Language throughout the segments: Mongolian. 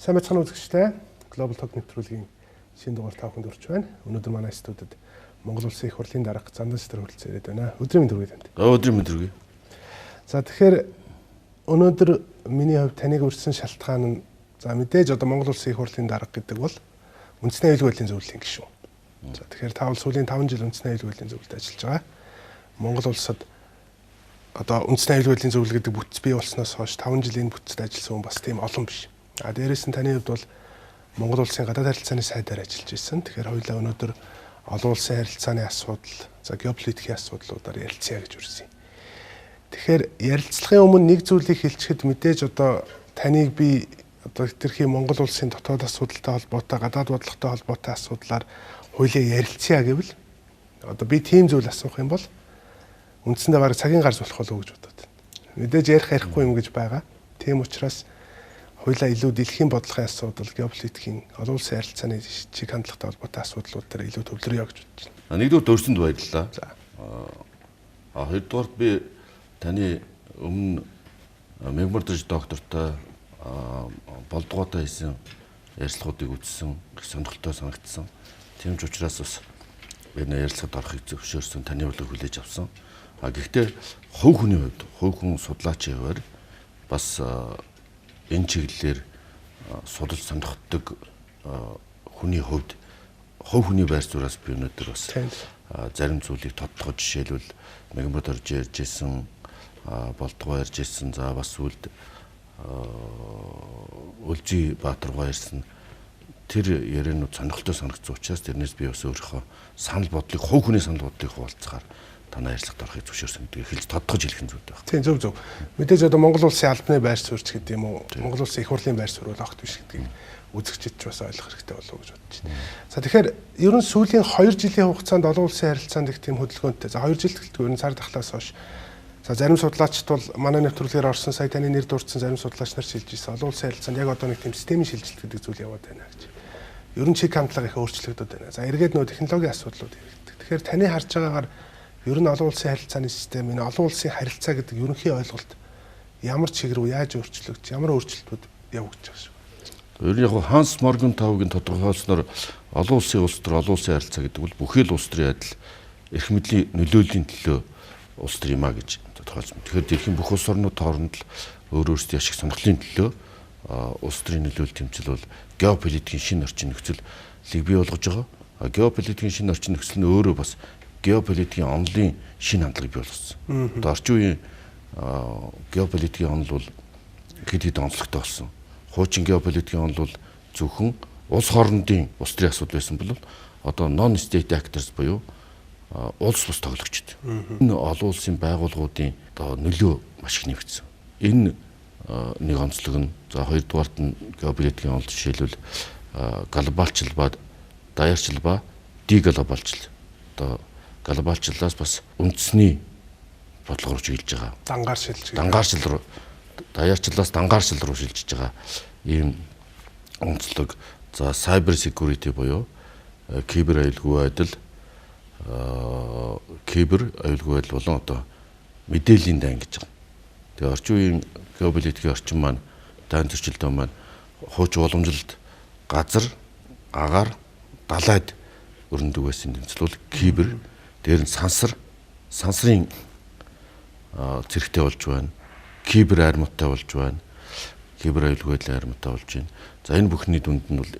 Сайн байцгаана үзэгчдээ. Global Talk нэвтрүүлгийн шинэ дугаар та бүхэнд хүрч байна. Өнөөдөр манай студид Монгол Улсын их хурлын дарга Зандан Сэтэр хүрэлцэн ирээд байна. Өдрийн мэнд хүргэе танд. Өдрийн мэнд хүргэе. За, тэгэхээр өнөөдөр миний хувьд таныг урьсан шалтгаан нь, за, мэдээж одоо Монгол Улсын их хурлын дарга гэдэг бол үндэсний аюулгүй байдлын зөвлөлийн гишүүн. За, тэгэхээр та бол сүүлийн 5 жил үндэсний аюулгүй байдлын зөвлөлд ажиллаж байгаа. Монгол улсад одоо үндэсний аюулгүй байдлын зөвлөл гэдэг бүтэц бий болсноос хойш 5 жил энэ бүтцэд ажилласан хүн бас тийм олон биш. А дээрээс нь таны хувьд бол Монгол улсын гадаад харилцааны сайдаар ажиллаж ирсэн. Тэгэхээр хоёулаа өнөөдөр олон улсын харилцааны асуудал, за, геополитикийн асуудлуудаар ярилцъя гэж үрсэн юм. Тэгэхээр ярилцлагын өмнө нэг зүйлийг хэлчихэд, мэдээж одоо таныг би одоо хэтэрхий Монгол улсын дотоод асуудалтай холбоотой, гадаад бодлоготой холбоотой асуудлаар хоёулаа ярилцъя гэвэл одоо би тийм зүйл асуух юм бол үндсэндээ бараг цагийн гарц болох болов уу гэж бодод байна. Мэдээж ярих ярихгүй юм гэж байгаа. Тийм учраас хоёулаа илүү дэлхийн бодлогын асуудал, геополитикийн, олон улсын харилцааны чиг хандлагатай холбоотой асуудлууд дээр илүү төвлөрье гэж бодож байна. Нэгдүгээр, дурсанд баярлалаа. За. А хоёрдугаарт би таны өмнө Мегмар доктортой, Болдгоотой хийсэн ярилцлагуудыг үзсэн, их сонирхолтой санагдсан. Тийм ч учраас бас энэ ярилцлагад орохыг зөвшөөрсөн, таны урилгыг хүлээж авсан. А гэхдээ хувь хүний хувьд, хувь хүн судлаачийн хувьар бас энэ чиглэлээр судалж сонирхдог хүний хувьд, хувь хүний байр сууриас би өнөөдөр бас зарим зүйлийг тодтогч, жишээлбэл Мегмар орж ярьж исэн, Болдгоо ярьж исэн, за, бас сүүлд Өлжи Баатаргоо ярьсан тэр ярианууд сонирхолтой санагдсан учраас тэрнээс би бас өөрийнхөө санал бодлыг, хувь хүний санал бодлыг хуваалцахаар танай ярилцлагад орохыг зөвшөөрсөн гэдгийг хэлж, тодтогч хэлэх нь зүйтэй байна. Тийм, зөв зөв. Мэдээж одоо Монгол улсын албаны байр суурь ч гэдэг юм уу, Монгол улсын их хурлын байр суурь бол огт биш гэдгийг үзэгчид ч бас ойлгох хэрэгтэй болов уу гэж бодож байна. За, тэгэхээр ер нь сүүлийн 2 жилийн хугацаанд олон улсын харилцаанд их тийм хөдөлгөөнтэй. За, 2 жил гэлтгүй, ер нь цар тахлаас хойш. За, зарим судлаачид бол манай нэвтрүүлгээр орсон, сая таны нэр дурдсан зарим судлаач нар шилж ирсэн. Олон улсын харилцаанд яг одоо нэг тийм системийн шилжилт гэдэг зүйл яваад байна гэж. Ер нь чиг хандлага их өөрчлөгдөд байна. За, эргээд нөө технологийн асуудлууд яригддаг. Тэгэхээр таны харж байгаагаар ер нь олон улсын харилцааны систем, энэ олон улсын харилцаа гэдэг ерөнхий ойлголт ямар чиг рүү яаж өөрчлөгдөж, ямар өөрчлөлтүүд явагдаж байгаа шүү? Ер нь яг Ханс Моргентаугийн тодорхойлсноор олон улсын улс төр, олон улсын харилцаа гэдэг бол бүхий л улс төрийн адил эрх мэдлийн нөлөөллийн төлөө улс төр юм а гэж тодорхойлсон. Тэгэхээр дэлхийн бүх улс орнууд хооронд л өөр өөрсдийн ашиг сонирхлын төлөө улс төрийн нөлөөлөл тэмцэл бол геополитикийн шинэ орчин нөхцөлийг бий болгож байгаа. Геополитикийн шинэ орчин нөхцөл нь өөрөө бас геополитикийн онолын шинэ хандлагыг бий болгосон. Одоо орчин үеийн геополитикийн онол бол хэд хэдэн онцлогтой болсон. Хуучин геополитикийн онол бол зөвхөн улс хоорондын улс төрийн асуудал байсан бол одоо non state actors буюу улс бус тоглогчид. Энэ олон улсын байгууллагуудын одоо нөлөө маш их нэмэгдсэн. Энэ нэг онцлог нь, за, хоёрдугаарт нь геополитикийн онол жишээлбэл глобалчлал ба даяарчил ба деглобалчлал. Одоо глобалчлалаас бас үндэсний бодлого руу чиглэж байгаа. Дангаар шилжиж. Дангаарчил руу, даяарчлалаас дангаарчил руу шилжиж байгаа ийм онцлог. За, cyber security буюу кибер аюулгүй байдал, кибер аюулгүй байдал болон одоо мэдээллийн дайн гэж байгаа. Тэгээ орчин үеийн геополитикийн орчин маань, дайн зөрчилдөөн маань хуучин уламжлалт газар, агаар, далайд өрнөдөг байсан тэмцэл бол кибер, дээр нь сансар, сансрын зэрэгтэй болж байна. Кибер армуудтай болж байна. Кибер аюулгүй байдлын армуудтай болж байна. За, энэ бүхний дунд нь бол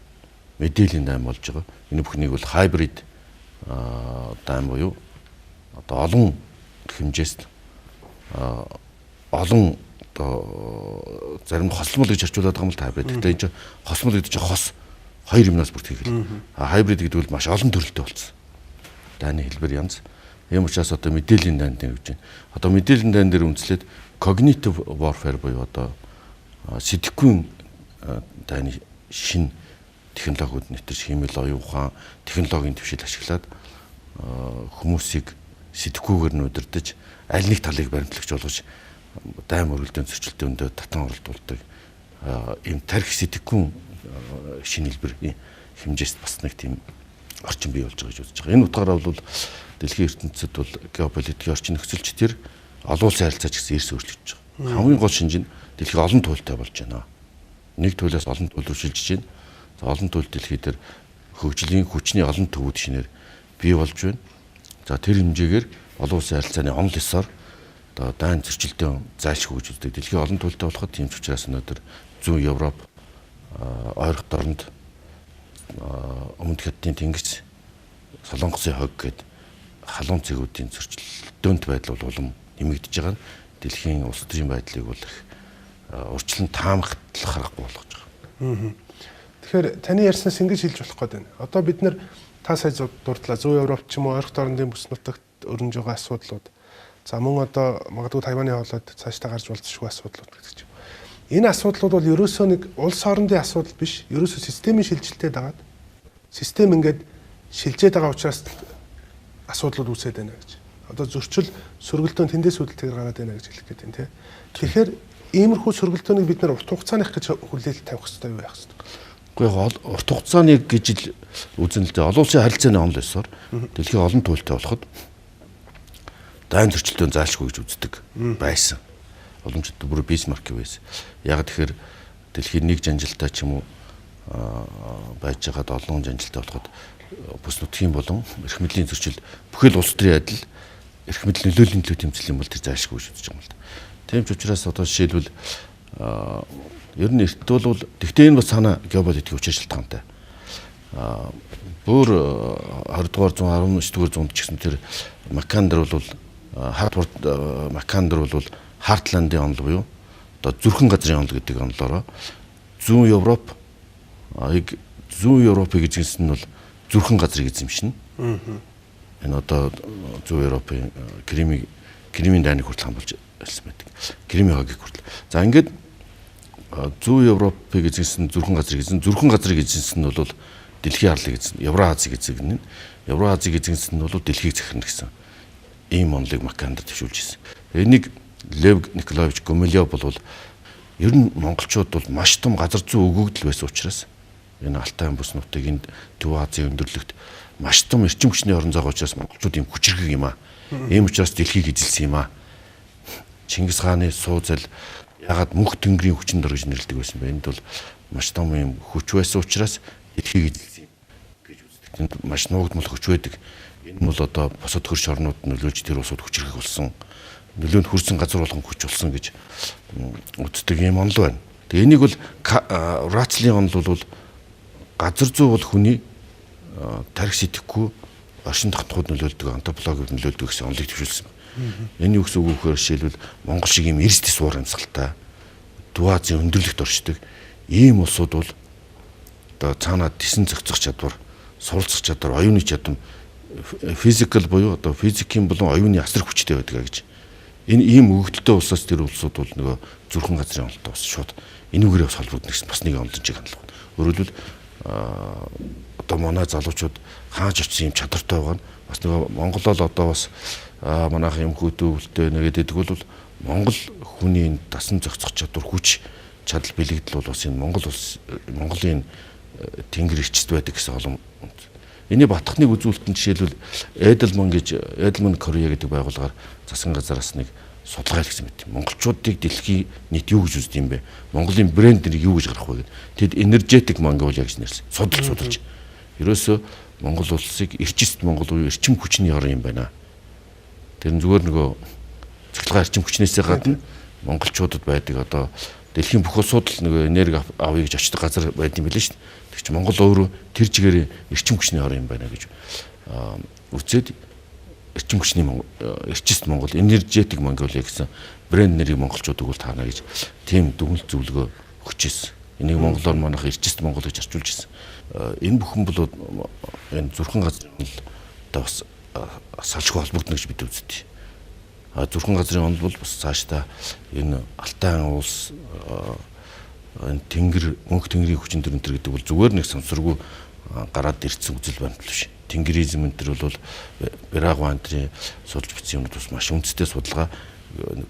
мэдээллийн дайн болж байгаа. Энэ бүхнийг бол hybrid дайн буюу одоо олон хэмжээст, олон одоо зарим хосломол гэж орчуулад байгаа юм л hybrid. Гэхдээ энэ чинь хосломол гэдэг чинь хос хоёр юмнаас бүртгэх хэл. А hybrid гэдэг бол маш олон төрөлтэй болсон. Дайны хэлбэр янз. Ийм учраас одоо мэдээллийн дайн дээр гэж байна. Одоо мэдээллийн дайн дээр үндэслээд cognitive warfare буюу одоо сэтгэхүйн дайны шинэ технологиуд нэвтэрч, хиймэл оюун ухаан, технологийн дэвшил ашиглаад хүмүүсийг сэтгэхүйгээр нь удирдах, аль нэг талыг баримтлагч болгож дайн мөргөлдөөн зөрчилдөөндөө татан оролдуулдаг ийм тархи сэтгэхүйн шинэ хэлбэр хэмжээст бас нэг тийм орчин бий болж байгаа гэж үзэж байгаа. Энэ утгаараа бол дэлхийн ертөнцид бол геополитикийн орчин нөхцөлч тэр олон улсын харилцаа ч гэсэн эрс өөрчлөгдөж байгаа. Хамгийн гол шинж нь дэлхийн олон туйлтай болж байна. Нэг туйлаас олон туйл руу шилжиж байна. За олон туйл дэлхий дээр хөгжлийн хүчний олон төвүүд шинээр бий болж байна. За тэр хэмжээгээр олон улсын харилцааны онол ёсоор одоо дайн зөрчилдөөн зайлшгүй гэж үздэг. Дэлхийн олон туйлтай болоход тийм ч учраас өнөөдөр зүүн Европ, ойрхот оронд, өмнөд Хятадын тэнгис, Солонгосын хог гээд халуун цэгүүдийн зөрчилдөөнт байдал бол улам нэмэгдэж байгаа нь дэлхийн улс төрийн байдлыг бол их урьдчилан таамаглах аргагүй болгож байгаа. Тэгэхээр таны ярьснаас ингэж хэлж болох гээд байна. Одоо бид нар та сая дурдлаа зүүн Европ ч юм уу ойрхот орондын бүс нутагт өрнөж байгаа асуудлууд. За мөн одоо магадгүй Тайваны хоолойд цаашдаа гарч болзошгүй асуудлууд гэдэг ч юм. Энэ асуудлууд бол ерөөсөө нэг улс орондын асуудал биш. Ерөөсөө системийн шилжилтэд дагаад систем ингээд шилжээд байгаа учраас асуудлууд үүсээд байна гэж. Одоо зөрчил сөргөлдөөн тэндээс үүдэлтэйгээр гараад байна гэж хэлэх гээд байна тий. Тэгэхээр иймэрхүү сөргөлдөөнийг бид нар урт хугацааных гэж хүлээлт тавих хэрэгтэй юу яах хэрэгтэй? Үгүй яг урт хугацааны гэж л үзэн л дээ. Олон улсын харилцааны онол ёсоор дэлхийн олон туйлтай болоход дайн зөрчилдөөн зайлшгүй гэж үздэг байсан. Уламжлалт бүр Бисмарк байсан. Яг тэгэхээр дэлхийн нэг жанжилтай ч юм уу байж байгаад олон жанжилтай болоход бүс нутгийн болон эрх мэдлийн зөрчил бүхэл улс төрийн адил эрх мэдэл нөлөөллийн төлөө тэмцэл юм бол тэр зайлшгүй гэж үзэж байгаа юм л да. Тийм ч учраас одоо жишээлбэл ер нь эрт бол тэгтээ энэ бас цаана геополитикийн учир шалтгаантай. Бүр 20 дугаар зуун 19 дугаар зуунд ч гэсэн тэр Маккандер бол Хартвард Маккандер бол Хартландын онол буюу одоо зүрхэн газрын онол гэдэг онолоороо зүүн Европ зүүн Европыг эзэмсэн нь бол зүрхэн газрыг эзэмшинэ. Энэ одоо зүүн Европын Кримийн дайныг хүртэл хамбалж ирсэн байдаг. Кримийн хогийг хүртэл. За ингээд зүүн Европыг эзэмсэн зүрхэн газрыг эзэн зүрхэн газрыг эзэмсэн нь бол дэлхийн арлыг эзэн Евроазийг эзэгнэ. Евроазийг эзэмсэн нь бол дэлхийг захирна гэсэн ийм онолыг Маккандер төвшүүлж ирсэн. Энийг Лев Николаевич Гумилев бол ер нь монголчууд бол маш том газар зүй өгөгдөл байсан учраас энэ Алтайн бүс нутгийг энд Төв Азийн өндөрлөгт маш том эрчим хүчний орон зайгаа учраас монголчууд ийм хүчирхэг юм аа. Ийм учраас дэлхийг эзэлсэн юм аа. Чингис хааны сууцал ягаад мөнх тэнгэрийн хүчин дор гэж нэрлэдэг байсан бэ? Энд бол маш том ийм хүч байсан учраас дэлхийг эзэлсэн юм гэж үздэг. Энд маш нуугдмал хүч байдаг. Энэ бол одоо бусад хөрш орнууд нөлөөж тэр улсууд хүчирхэг болсон. Нөлөөнд хүрсэн газар болгон хүч болсон гэж үздэг юм онол байна. Тэгээ энийг бол Рацлийн онол бол газар зүй бол хүний тарих сэтгэхгүй оршин тогтхууд нөлөөлдөг, антропологид нөлөөлдөг гэсэн онолыг төвшүүлсэн. Энэ юу гэсэн үг вэ гэхээр жишээлбэл Монгол шиг ийм эрс тэс уур амьсгалтай Төв Азийн өндөрлөгт оршдог ийм улсууд бол одоо цаанаа тесэн зохицох чадвар, суралцах чадвар, оюуны чадам физикал буюу одоо физикийн болон оюуны асар хүчтэй байдаг гэж. Энэ ийм өгөгдөлтэй улсаас тэр улсууд бол нөгөө зүрхэн газрын онолтой бас шууд энүүгээрээ бас холбогдно гэсэн бас нэг онолын чиг хандлага. Өөрөөр хэлбэл одоо манай залуучууд хааж очсон юм чадвартай байгаа нь бас нөгөө Монголол одоо бас манайхан юм хүүтүүлтэй нэгэд идэг бол Монгол хүний энэ дасан зохицох чадвар, хүч чадал бэлэгдэл бол бас энэ Монгол улс Монголын тэнгэр эрчт байдаг гэсэн олон. Эний батхныг үзүүлэлт нь жишээлбэл Эдлман гэж Эдлман Корея гэдэг байгууллагаар засгийн газараас нэг судалгаа хийсэн мэт. Монголчуудыг дэлхийн нийт юу гэж үздэг юм бэ? Монголын брэнд нэрийг юу гэж гаргах вэ гэдэг. Тэд энержетик Монголиа гэж нэрлсэн. Судалж. Ерөөсөө Монгол улсыг эрчист Монгол буюу эрчим хүчний орн юм байна. Тэр нь зүгээр нөгөө цахилгаан эрчим хүчнээсээ гадна монголчуудад байдаг одоо дэлхийн бүх улсууд л нөгөө энерги авъя гэж очдог газар байд юм билээ шүү дээ. Тэг чи Монгол өөрөө тэр чигээр эрчим хүчний орн юм байна гэж үзээд эрчим хүчний эрчист Монгол, энержетик Монголиа гэсэн брэнд нэрийг монголчууд өгвөл таана гэж тийм дүгнэлт зөвлөгөө өгч ирсэн. Энийг монголоор манайх эрчист Монгол гэж орчуулж ирсэн. Энэ бүхэн бол энэ зүрхэн газрын онол бас салшгүй холбогдно гэж бид үздэг. Зүрхэн газрын онол бол бас цаашдаа энэ Алтайн улс энэ тэнгэр мөнх тэнгэрийн хүчин төр энэ гэдэг бол зүгээр нэг сонсоргүй гараад ирсэн үзэл баримтлал биш. Тэнгэризм энэ төр бол Бирагва антрын судалж бичсэн юмнууд бас маш үнэтэй судалгаа,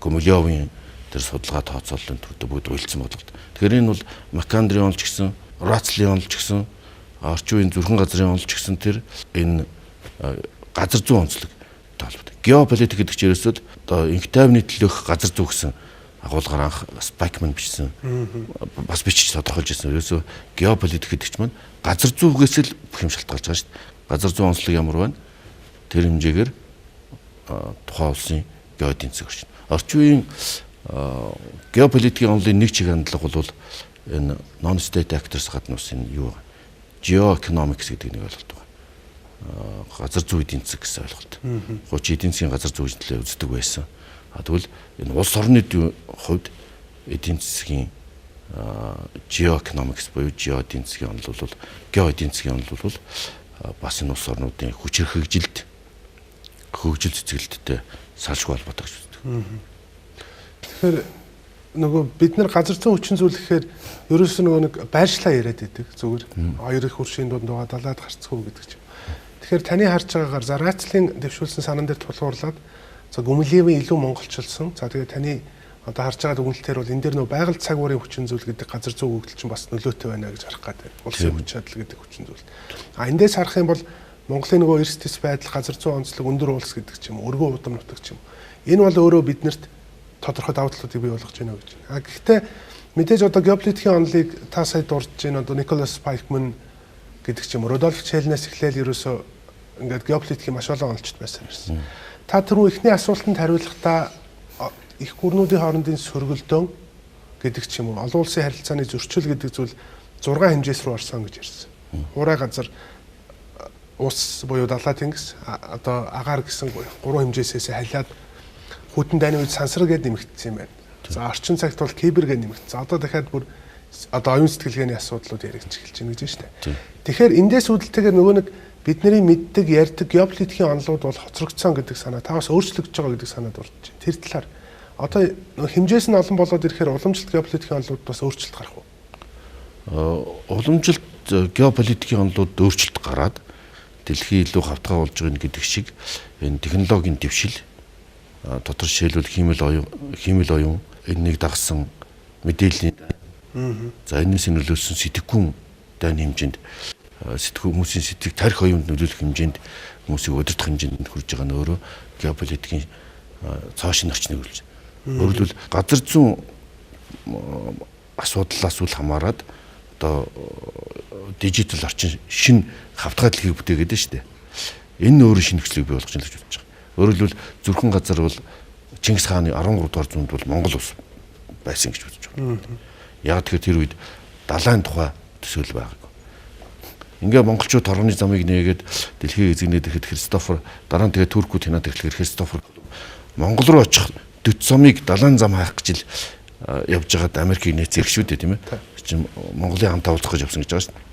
Гумилевын тэр судалгаа тооцооллын төрдө бүгд уялдсан бодлогот. Тэгэхээр энэ бол Маккандрын онол ч гэсэн, Рацлийн онол ч гэсэн, орчин үеийн зүрхэн газрын онол ч гэсэн тэр энэ газар зүйн онцлог холбоотой. Геополитик гэдэг чинь ерөөсөө одоо инх тайвны төлөөх газар зүй гэсэн Агуулгаар анх Спайкман бичсэн. Бас бичиж тодорхойлж ирсэн. Ерөөсөө геополитик гэдэг чинь газар зүйгээс л бүх юм шалтгаалж байгаа шүү дээ. Газар зүйн онцлог ямар байна? Тэр хэмжээгээр тухайн улсын гео эдийн засаг орчин. Орчин үеийн геополитикийн онолын нэг чиг хандлага бол энэ non state actors гадна улсын юу вэ? Geoeconomics гэдэг нэг ойлголт байна. Газар зүй эдийн засаг гэсэн ойлголт. Хуучин эдийн засгийн газар зүй төлөө үздэг байсан. А тэгвэл энэ улс орны хувьд эдийн засгийн geoeconomics буюу гео эдийн засгийн онол бол, гео эдийн засгийн онол бол бас энэ улс орнуудын хүч хэрхэгжилд, хөгжил цэцгэлттэй салшгүй холбоотой гэж үздэг. Тэгэхээр нөгөө бид нар газар зүйн хүчин зүйл гэхээр ерөөсөө нөгөө нэг байршлаа яриад идэг зүгээр. Хоёр их хөршийн дунд байгаа далаад гарцгүй гэдэг чинь. Тэгэхээр таны харж байгаагаар за Рацлийн дэвшүүлсэн санан дээр тулгуурлаад, за Гүмлевийн илүү монголчилсан. За тэгээ таны одоо харж байгаа дүгнэлтээр бол энэ дээр нөгөө байгаль цаг уурын хүчин зүйл гэдэг газар зүйн өгөгдөл чинь бас нөлөөтэй байна гэж харах гэдэг. Улсын хүч чадал гэдэг хүчин зүйл. А эндээс харах юм бол Монголын нөгөө эрс тэс байдал, газар зүйн онцлог, өндөр улс гэдэг ч юм уу, өргөн удам нутаг ч юм. Энэ бол өөрөө биднэрт тодорхой давуу талуудыг бий болгож байна гэж. А гэхдээ мэдээж одоо геополитикийн онолыг та сая дурдж байна, одоо Николас Пайкман гэдэг ч юм уу, Рудольф Челнээс эхлээл ерөөсөө ингээд геополитикийн маш олон онолчд байсан юмсан. Та түрүү эхний асуултанд хариулахдаа их гүрнүүдийн хоорондын сөргөлдөөн гэдэг ч юм уу, олон улсын харилцааны зөрчил гэдэг зүйл 6 хэмжээс рүү орсон гэж ярьсан. Хуурай газар, ус буюу далай тэнгис, одоо агаар гэсэн гурван хэмжээсээс халиад хүйтэн дайны үед сансар гээд нэмэгдсэн юм байна. За орчин цагт бол кибер гээд нэмэгдсэн. Одоо дахиад бүр одоо оюун сэтгэлгээний асуудлууд яригдчих эхэлж байна гэж байна шүү дээ. Тэгэхээр эндээс үүдэлтэйгээр нөгөө нэг бидний мэддэг, ярьдаг геополитикийн онолууд бол хоцрогдсон гэдэг санаа та бас өөрчлөгдөж байгаа гэдэг санаа дурдж байна. Тэр талаар одоо хэмжээс нь олон болоод ирэхээр уламжлалт геополитикийн онолууд бас өөрчлөлт гарах уу? Уламжлалт геополитикийн онолууд өөрчлөлт гараад дэлхий илүү хавтгай болж байгаа гэдэг шиг энэ технологийн дэвшил, дотор жишээлбэл хиймэл оюун, энэнийг дагсан мэдээллийн, за энэс нөлөөлсөн сэтгэхүйн дайны хэмжээнд, сэтгэхүй хүмүүсийн сэтгэх тарих оюунд нөлөөлөх хэмжээнд, хүмүүсийг удирдах хэмжээнд хүрж байгаа нь өөрөө геополитикийн цоо шинэ орчныг хөрвүүлж. Өөрөлдвөл газар зүйн асуудлаас үл хамааран одоо дижитал орчин шинэ хавтгай дэлхийг бүтээгээд байна шүү дээ. Энэ өөрөө шинэ нөхцөлийг бий болгож байна гэж бодож байгаа. Өөрөөр хэлбэл зөвхөн газар бол Чингис хааны 13 дугаар зуунд бол Монгол улс байсан гэж бодож байна. Яг тэгэхээр тэр үед далайн тухай төсөөл байгаагүй. Ингээ монголчууд торгоны замыг нээгээд дэлхийг эзэгнээд ирэхэд Христофор дараа нь тэгээ туркууд хянаад ирэхээр Христофор Монгол руу очих дөт замыг далайн зам хайх гэж л явж байгаад Америкийг нээцэх шүү дээ, тийм ээ. Чин Монголын хамт уулзах гэж явсан гэж байгаа шүү дээ.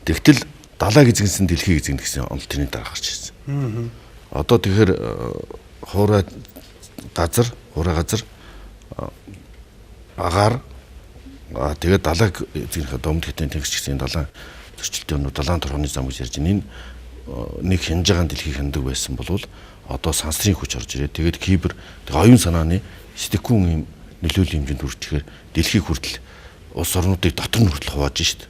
Тэгтэл далайг эзэгнсэн дэлхийг эзэгнэ гэсэн онол тэрний дараа гарч ирсэн. Одоо тэгэхээр хуурай газар, агаар, тэгээд далайг эзэгнэх өмнөд хятадын тэнгис гэсэн далайн зөрчилтэй өнөө далайн торгоны зам гэж ярьж байна. Энэ нэг хянаж байгаа дэлхийг хяндаг байсан бол одоо сансрын хүч орж ирээд тэгээд кибер оюун санааны сэтгэхүйн юм нөлөөллийн хэмжээнд хүрчихээр дэлхийг хүртэл улс орнуудыг дотор нь хүртэл хувааж шít.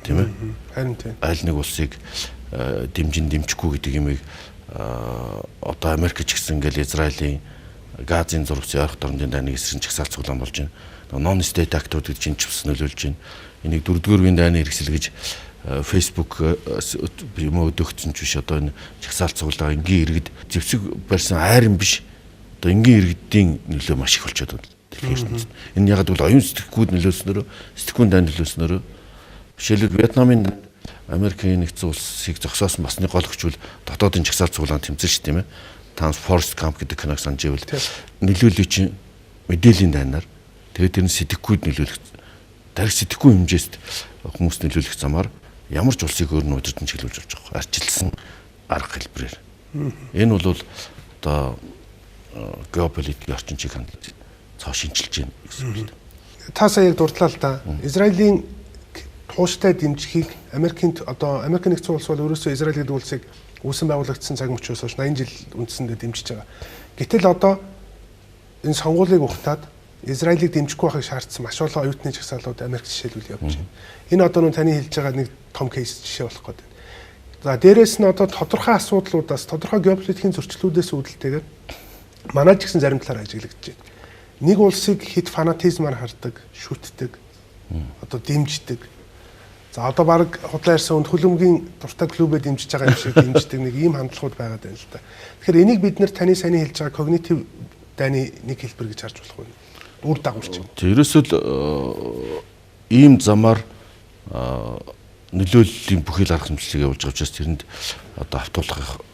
Тийм ээ? Харин тийм. Аль нэг улсыг дэмжин дэмжихгүй гэдэг юмыг одоо Америк ч гэсэн ингээл Израилийн Газын зурвасын ойрхон дорнодын дайныг эсрэг чагсаал цуглаан болж байна. Non state actor гэж чинь ч бас нөлөөлж байна. Энийг дөрөвдүгээр үеийн дайны хэрэгсэл гэж Facebook юм уу өдөөгдсөн ч биш, одоо энэ чагсаал цуглаа энгийн иргэд зэвсэг барьсан айрын биш, одоо энгийн иргэдийн нөлөө маш их болчиход байна дэлхийн ертөнцид. Энэ яг гэвэл оюун сэтгэхүйд нөлөөлснөөрөө, сэтгэхүйн дайн нөлөөлснөөрөө, жишээлбэл Вьетнамын Америкийн нэгдсэн улсыг зогсоосон бас нэг гол хүч бол дотоодын чагсаал цуглаан тэмцэн шүү, тийм ээ. Та Forrest Gump гэдэг киног санаж ивэл нөлөөллийн чинь мэдээллийн дайнаар тэгээд тэр нь сэтгэхүйд нөлөөлөх, тарих сэтгэхүй хэмжээст хүмүүст нөлөөлөх замаар ямар ч улсыг өөр нь удирдан чиглүүлж болж байгаа. Арчилсан арга хэлбэрээр. Энэ бол одоо геополитикийн орчин чиг хандлага цоо шинчилж байна гэсэн үг л дээ. Та сая яг дурдлаа л да. Израилийн тууштай дэмжихийг Америкийн одоо Америк нэгдсэн улс бол өөрөөсөө Израиль гэдэг улсыг үүсэн байгуулагдсан цаг мөчөөс хойш 80 жил үндсэндээ дэмжиж байгаа. Гэтэл одоо энэ сонгуулийг ухтаад Израилийг дэмжихгүй байхыг шаардсан маш олон оюутны жагсаалууд Америк жишээлбэл явж байна. Энэ одоо нүн таны хэлж байгаа нэг том кейс жишээ болох гэдэг. За дээрэс нь одоо тодорхой асуудлуудаас, тодорхой геополитикийн зөрчлүүдээс үүдэлтэйгээр манай ч гэсэн зарим талаар ажиглагдаж байна. Нэг улсыг хит фанатизмаар хардаг, шүтдэг, одоо дэмждэг. За одоо баг худлаа ярьсан үнд хөлөмгийн дуртай клубээ дэмжиж байгаа юм шиг дэмждэг нэг ийм хандлагууд байгаад байна л да. Тэгэхээр энийг бид нэр таны саяны хэлж байгаа когнитив дайны нэг хэлбэр гэж харж болох уу? Үр дагавар ч юм. Ерөөсөө л ийм замаар нөлөөллийн бүхий л арга хэмжлэгийг явуулж байгаа учраас тэрэнд одоо автуулах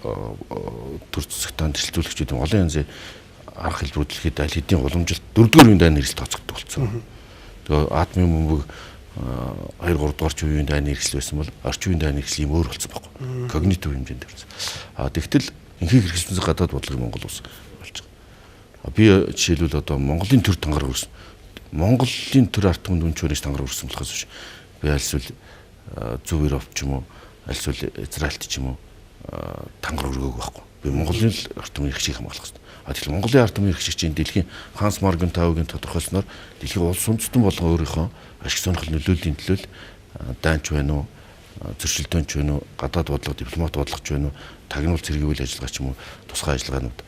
төр зэсэгтэн тэрсэлзүүлэгчүүд олон янзын арга хэлбэрүүд дэлхийд аль хэдийн уламжилт дөрөвдүгээр үеийн дайны хэрэгсэл тооцогддог болсон. Тэгээ атомын бөмбөг 2 3 дугаар үеийн дайны хэрэгсэл байсан бол орчин үеийн дайны хэрэгсэл юм өөр болсон байхгүй. Когнитив хэмжээнд төрсөн. А тэгтэл инхийг хэрэгсэлсэн гадаад бодлогын Монгол улс болж байгаа. Би жишээлбэл одоо Монголын төр тангаар өрсөн. Монголын төр ард түмэнд үнч өрөөс тангаар өрсөн болохоос биш. Би альсвал Зөв Европ ч юм уу, альсвал Израильт ч юм уу тангаар өргөөг байхгүй. Би Монголын л ард түмний эрх чиг хамгаалах хэрэгтэй. А тэгэхээр Монголын ард түмний эрх чиг чинь дэлхийн Ханс Моргентаугийн тодорхойлсноор дэлхийн улс үндэстэн болгон өөрийнхөө ашиг сонирхол нөлөөллийн төлөө дайнч байна уу, зөрчилдөөнч байна уу, гадаад бодлого, дипломат бодлого ч байна уу, тагнуул цэргийн үйл ажиллагаа ч юм уу, тусгай ажиллагаанууд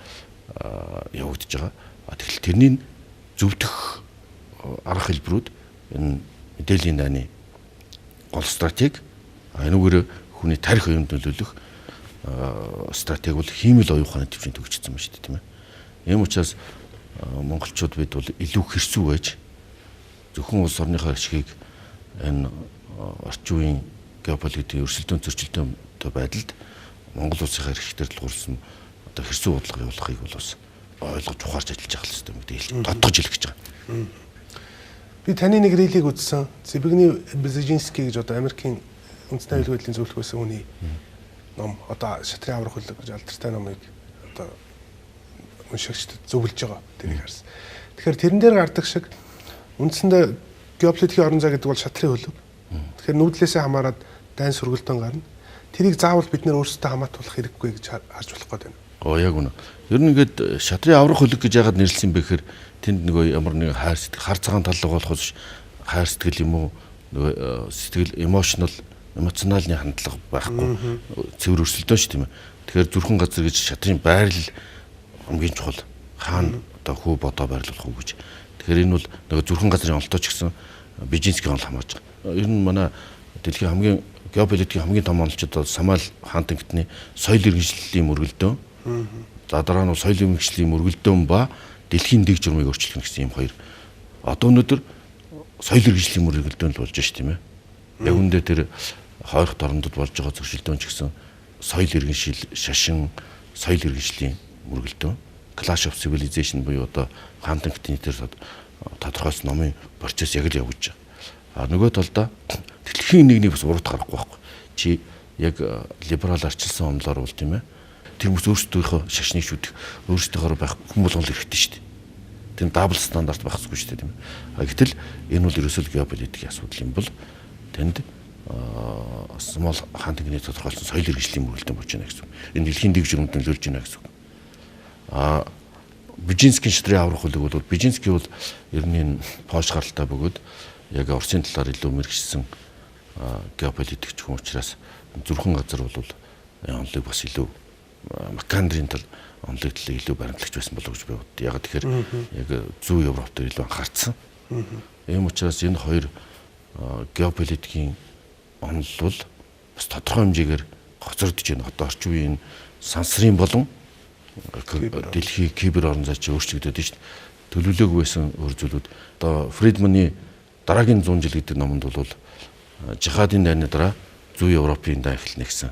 явагдаж байгаа. А тэгэхээр тэрний зөвдөх арга хэлбэрүүд энэ мэдээллийн дайны гол стратеги, энүүгээр хүний тарих оюунд нөлөөлөх стратеги бол хиймэл оюун ухааны төвчний төгссөн байна шүү дээ, тийм ээ. Ийм учраас монголчууд бид бол илүү хэрсүү байж зөвхөн улс орныхоо ашигыг энэ орчин үеийн геополитикийн өрсөлдөөн зөрчилдөөнтэй байдалд Монгол улсынхаа эрхтэр тулгуурласан одоо хэрсүү бодлого явуулахыг бол бас ойлгож ухаарч ажиллаж явах хэрэгтэй юм гэдэг тодтогч хэлэх гэж байгаа. Би таны нэг рилийг үзсэн. Зибигний Бзежинский гэж одоо Америкийн үндэсний аюулгүй байдлын зөвлөх байсан хүний ном одоо шатрын аврах хөлөг гэж алдартай номыг одоо уншигчдад зөвлөж байгаа. Тэрийг харсан. Тэгэхээр тэрэн дээр гардаг шиг үндсэндээ геополитикийн орон зай гэдэг бол шатрын хөлөг. Тэгэхээр нүүдлээсээ хамаарат дайн сөргөлдөн гарна. Тэрийг заавал бид нэр өөрсдөө хамаатуулах хэрэггүй гэж харж болох гээд байна. Оо яг үнэ. Ер нь ингээд шатрын аврах хөлөг гэж яагаад нэрлсэн бэ гэхээр тэнд нөгөө ямар нэгэн хайр сэтгэл хар цагаан таллага болохоос хайр сэтгэл юм уу нөгөө сэтгэл эмоционал эмоционалны хандлага байхгүй цэвэр өрсөлдөөн шүү тийм ээ. Тэгэхээр зүрхэн газар гэж шатрын байрлал хамгийн чухал. Хаана одоо хүү бодоо байрлуулах уу гэж. Тэгэхээр энэ бол нөгөө зүрхэн газрын онолтой ч гэсэн Бижинскийн онол хамаарч байгаа. Ер нь манай дэлхийн хамгийн геополитикийн хамгийн том онолчид бол Самаал хаан тэнгитний соёл иргэншлийн мөргөлдөөн. За дараа нь соёл иргэншлийн мөргөлдөөн ба дэлхийн дэг журмыг өөрчлөх гэсэн юм хоёр. Одоо өнөөдөр соёл иргэншлийн мөргөлдөөн л болж байна шүү тийм ээ. Яг үүндээ тэр хойрох дорндод болж байгаа зөрчилдөөн ч гэсэн соёл иргэншил, шашин, соёл иргэншлийн мөргөлдөөн. Clash of Civilization буюу одоо хаан тэнгитний тэр тодорхойлсон номын процесс яг л явагдаж байгаа. А нөгөө талдаа дэлхийн нэгнийг бас урууд гарахгүй байхгүй. Чи яг либерал арчилсан онолоор бол тийм ээ. Тэр хүмүүс өөрсдийнхөө шашныг шүтэх, өөрсдийнхөө байх хүн болгон л хэрэгтэй шүү дээ. Тэр double стандарт байх ёсгүй шүү дээ, тийм ээ. А гэтэл энэ бол ерөөсөө геополитикийн асуудал юм бол тэнд Смол хаан тэнгиний тодорхойлсон соёл иргэншлийн мөргөлдөөн болж байна гэсэн үг. Энэ дэлхийн дэг журманд нөлөөлж байна гэсэн үг. А Бижинскийн шатрын аврах хөлөг бол Бижинский бол ер нь энэ Польш гаралтай бөгөөд яг Оросын талаар илүү мэрэгчсэн геополитикч хүн учраас зүрхэн газар бол онолыг бас илүү Макандрын тал онолыг талыг илүү баримтлагч байсан болов уу гэж би бод. Яг тэгэхээр яг зүүн Европ дээр илүү анхаарсан. Ийм учраас энэ хоёр геополитикийн онол бол бас тодорхой хэмжээгээр гоцордож байна. Одоо орчин үеийн сансрын болон дэлхийн кибер орон зай чи өөрчлөгдөд байна шүү дээ. Төлөвлөөгүй байсан өөр зүйлүүд. Одоо Фридманы дараагийн 100 жил гэдэг номонд бол жихадын дайны дараа зүүн Европын дай эхэлнэ гэсэн